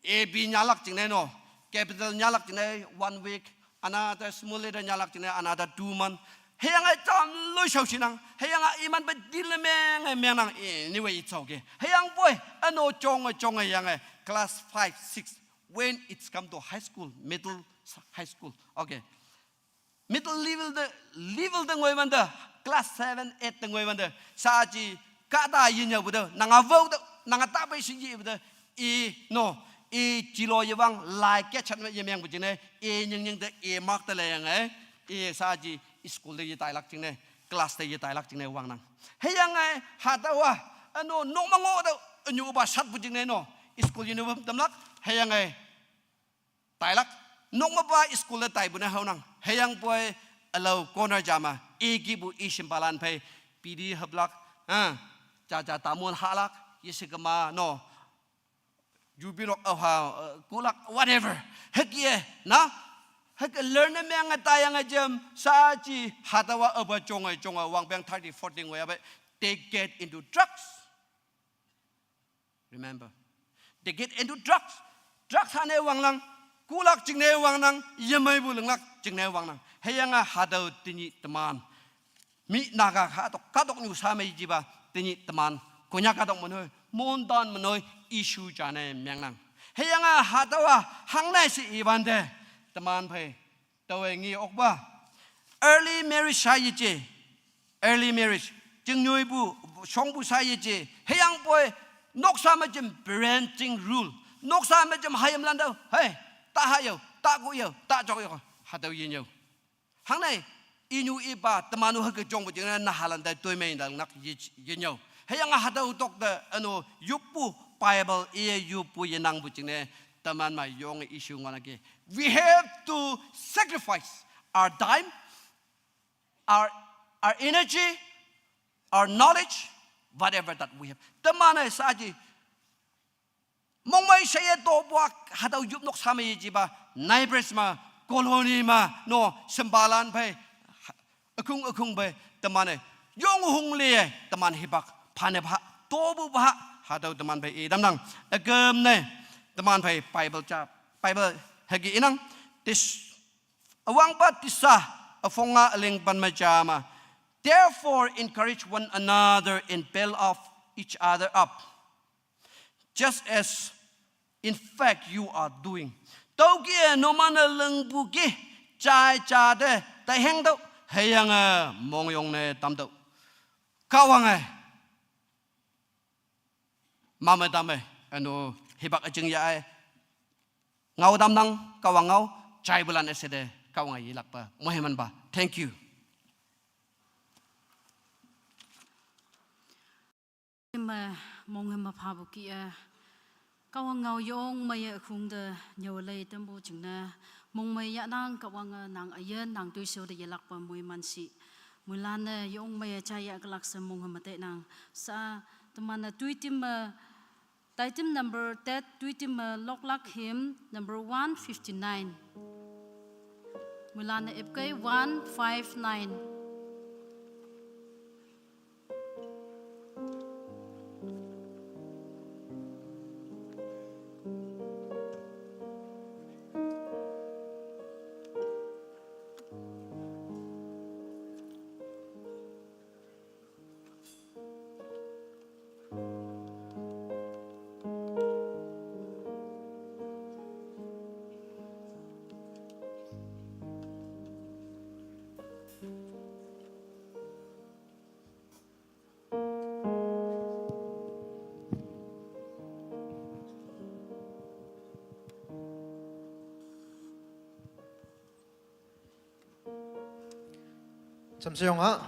A B nyalak jingne no, capital nyalak jingne one week, another small letter nyalak jingne another two month. Hüyange jam loi shao shinang, hüyange iman pe deal ne menge mengnang, anyway, it's okay. Hüyangpoi, üno jonge jonge yange, class five, six, when it's come to high school, middle s-, high school, okay. Middle level te, level te ngoi wante, class seven, eight te ngoi wante, saji, kahta yinyüopu te, nanga wao te, nanga tapei shi yipu te, i, no, i jilo yewang, lai kechat me yemengpu jingne, i nying nying te, i mark te leyange, i saji, school te yetailak jingne, class te yetailak jingne wangnang. Hüyange, hatüowa, üno, nok me ngoh te, ünyupa shatpu jingne no, school uniform tamlak, hüyange, tailak, nok me pa school te taipu ne haonang. Hüyangpoi ülao corner ja me, i kipu i shimpalan phei, bidi haplak, ah, jaja tamon hahlak, yeshikema, no, jubinok, oh, ha, eh, kulak, whatever. Hüke, na? Hüke learn ne menge taiyange jam, saji, hatüowa üpa jonge jonge, wangpeng thirty, forty ngoiyape, they get into drugs. Remember, they get into drugs. Drugs hane wanglang, kulak jingne wangnang, yemeipu linglak jingne wangnang. Hüyange hatüo tenyih teman. Mi Naga kahtok, kahtoknyu sa mei jiba, tenyih teman. Konyak kahtok me noi, montan me noi, issue ja ne mengnang. Hüyange hatüowa, hangne she iwante, teman phei. Taowe nge okpa. Early marriage sa yeje. Early marriage. Jingnyoi pu, shongpu sa yeje. Hüyangpoi, noksa me jam parenting rule. Noksa me jam hayimlan tao. Hei, ta hayao, ta kuyao, ta jokyao. Hatüo yenyüo. Hangne, inyu ipa, teman-o hüke jongpu jingne nahalan te toimei dang nak ye, yenyüo. Hüyange hatüo tok te, üno, yoppu Bible, iye yoppu yenangpu jingne, teman me yonge issue ngohnang ke. We have to sacrifice our time, our, our energy, our knowledge, whatever that we have. Teman-e saji, mongmei sheye topu-a hatüo yop noksa me yejipa, neighbors me, Colony me, no, sembalan phei, akung akung phei, teman-e, yong hung le, teman hipak, phane pha, tobu pha, hatüo teman phei i tamnang, üküm ne, teman phei Bible ja, Bible hüke inang, this, üwangpa tisa, üphong-a üleng pen me ja me. Therefore, encourage one another and build up each other up, just as in fact you are doing. Tüoke numan-e lingpu ki, jai ja te, taiheng tüoh, hüyange mongyong ne tamtüoh. Kahwange, mame tame, üno, hipak üjing ya-e. Ngao tamnang, Kahwang ngao, jaipulan üshei te, Kahwange yelakpe moimanpa. Thank you. Ime, monghe me phapu kih-e, Kahwang ngao yong meiye ükhung te nyüo lei tampu jingne, mongmei yahnang Kahwange nang üyin nang toishao te yelakpe moiman shi. Moilan-e yong meiye jaiya kelak she monghe me tainang. Sa, teman-e toitim me, taitim number tet, toitim me loklak hymn number one fifty-nine. Moilan-e ipkei one five nine. Jamshe yong ha.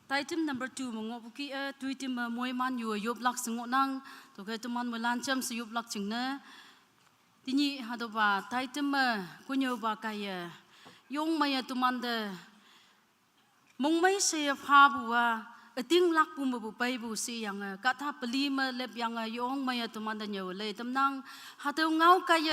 Taitim number two me ngohpu kih-e, toitim me moiman yu yoplak she ngohnang, tüokhei teman moilan jamshe yoplak jingne. Tenyih hatüopa taitim me konnyüopa kaiye, yong meiye temante mongmei sheye phapu-a, ütinglakpu mepu peipu sheyange, kahta peli me lepyange yong meiye temante nyüo lei tamnang, hatüo ngao kaiye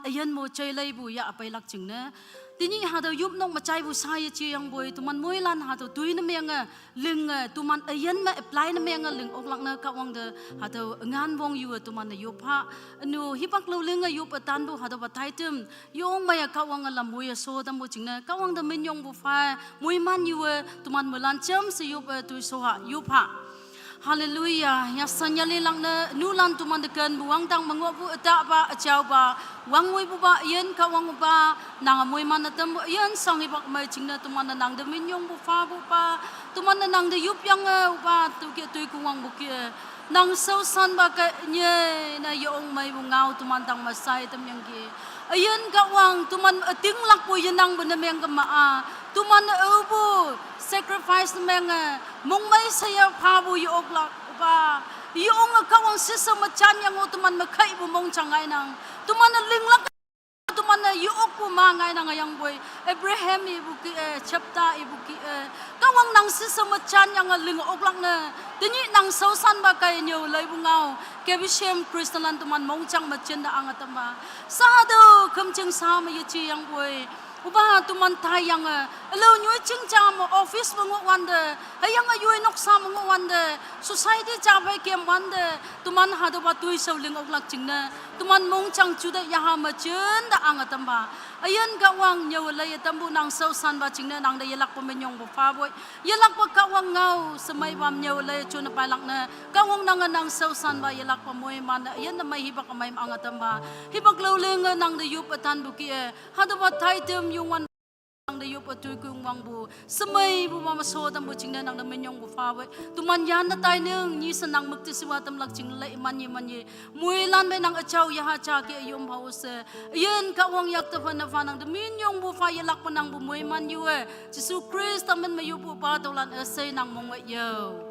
ayan mo chai lai bu ya apai lak ching ne. Tini hatüo yup nok me chai bu sa ye chi yang boi, teman moilan hatüo tui ne menge, ling, eh, teman ayan me apply ne menge ling ok lak ne Kahwang te, hatüo ngan wong yu, eh, teman ne yup ha. Anu hipak lo ling, eh, yup, eh, tan bu hatüo ba taitem, yong me ya Kahwang, eh, lam mo ya so tam bu ching ne, Kahwang te minyong bu fa, moiman yu, eh, teman melan chem se yup, eh, tui so ha, yup ha. Haleluya. Ya sanya le lang ne, nulan teman deken buang tang mengo bu eta ba, achau ba, wang woi bu ba, yen Kahwang ba, nang moiman ne tem bu, yen sang ibak mai ching ne teman ne nang de minyong bu fa bu pa, teman ne nang de yup yang, eh, ba, tu ke tui kuwang bu ke, nang sau san ba ke nye, na yong mai bu ngao teman tang masai tem yang ke. Ayen Kahwang, teman ating lak bu yenang bu ne meng ke ma a, teman au bu, sacrifice ne meng, eh, mongmei saya pha bu ye ok lak, ba. Ye ong, eh, Kahwang sisa machan yang o teman mekai bu mong chang ngai nang. Teman, eh, ling lak, teman, eh, ye ok bu ma ngai nang yang boi. Abraham ibu ki, eh, chapter ibu ki, eh. Kahwang nang sisa machan yang, eh, ling ok lak ne. Tini nang sau san ba kai nyeu lai bu ngao. Kebishem Christian lan teman mong chang machin da ang atam ba. Sa do kem ching sa me ye chi yang boi. Uba teman tai yang, eh, elo nyoi ching cha mo office mo ngo wan de, hayang a yoi noksa mo ngo wan de, society cha bai kem wan de, teman hatüo ba tui sau ling ok lak ching ne, teman mong chang chu de ya ha ma chen da ang atam ba. Ayen Kahwang nyeu lai atam bu nang sau san ba ching ne nang de yelak pa menyong bu fa boi. Yelak pa Kahwang ngao, semai bam nyeu lai chu ne pai lak ne, Kahwang nang, eh, nang sau san ba yelak pa moiman ne, ayen ne mai hibak amai ang atam ba. Hibak lo ling, eh, nang de yup atan bu ki, eh, hatüo ba taitem yong wan nang de yup atui kung wang bu. Semai bu ma ma so tam bu ching ne nang de minyong bu fa boi. Teman yan ne tai neng, nyi se nang muk te siwa tam lak ching lai man ye man ye. Moilan me nang achau ya ha cha ke yom ba o se. Yen Kahwang yak te fa na fa nang de minyong bu fa yelak pa nang bu moiman yu, eh. Jesu Christ amen me yup bu ba dolan, eh, sei nang mong we yo.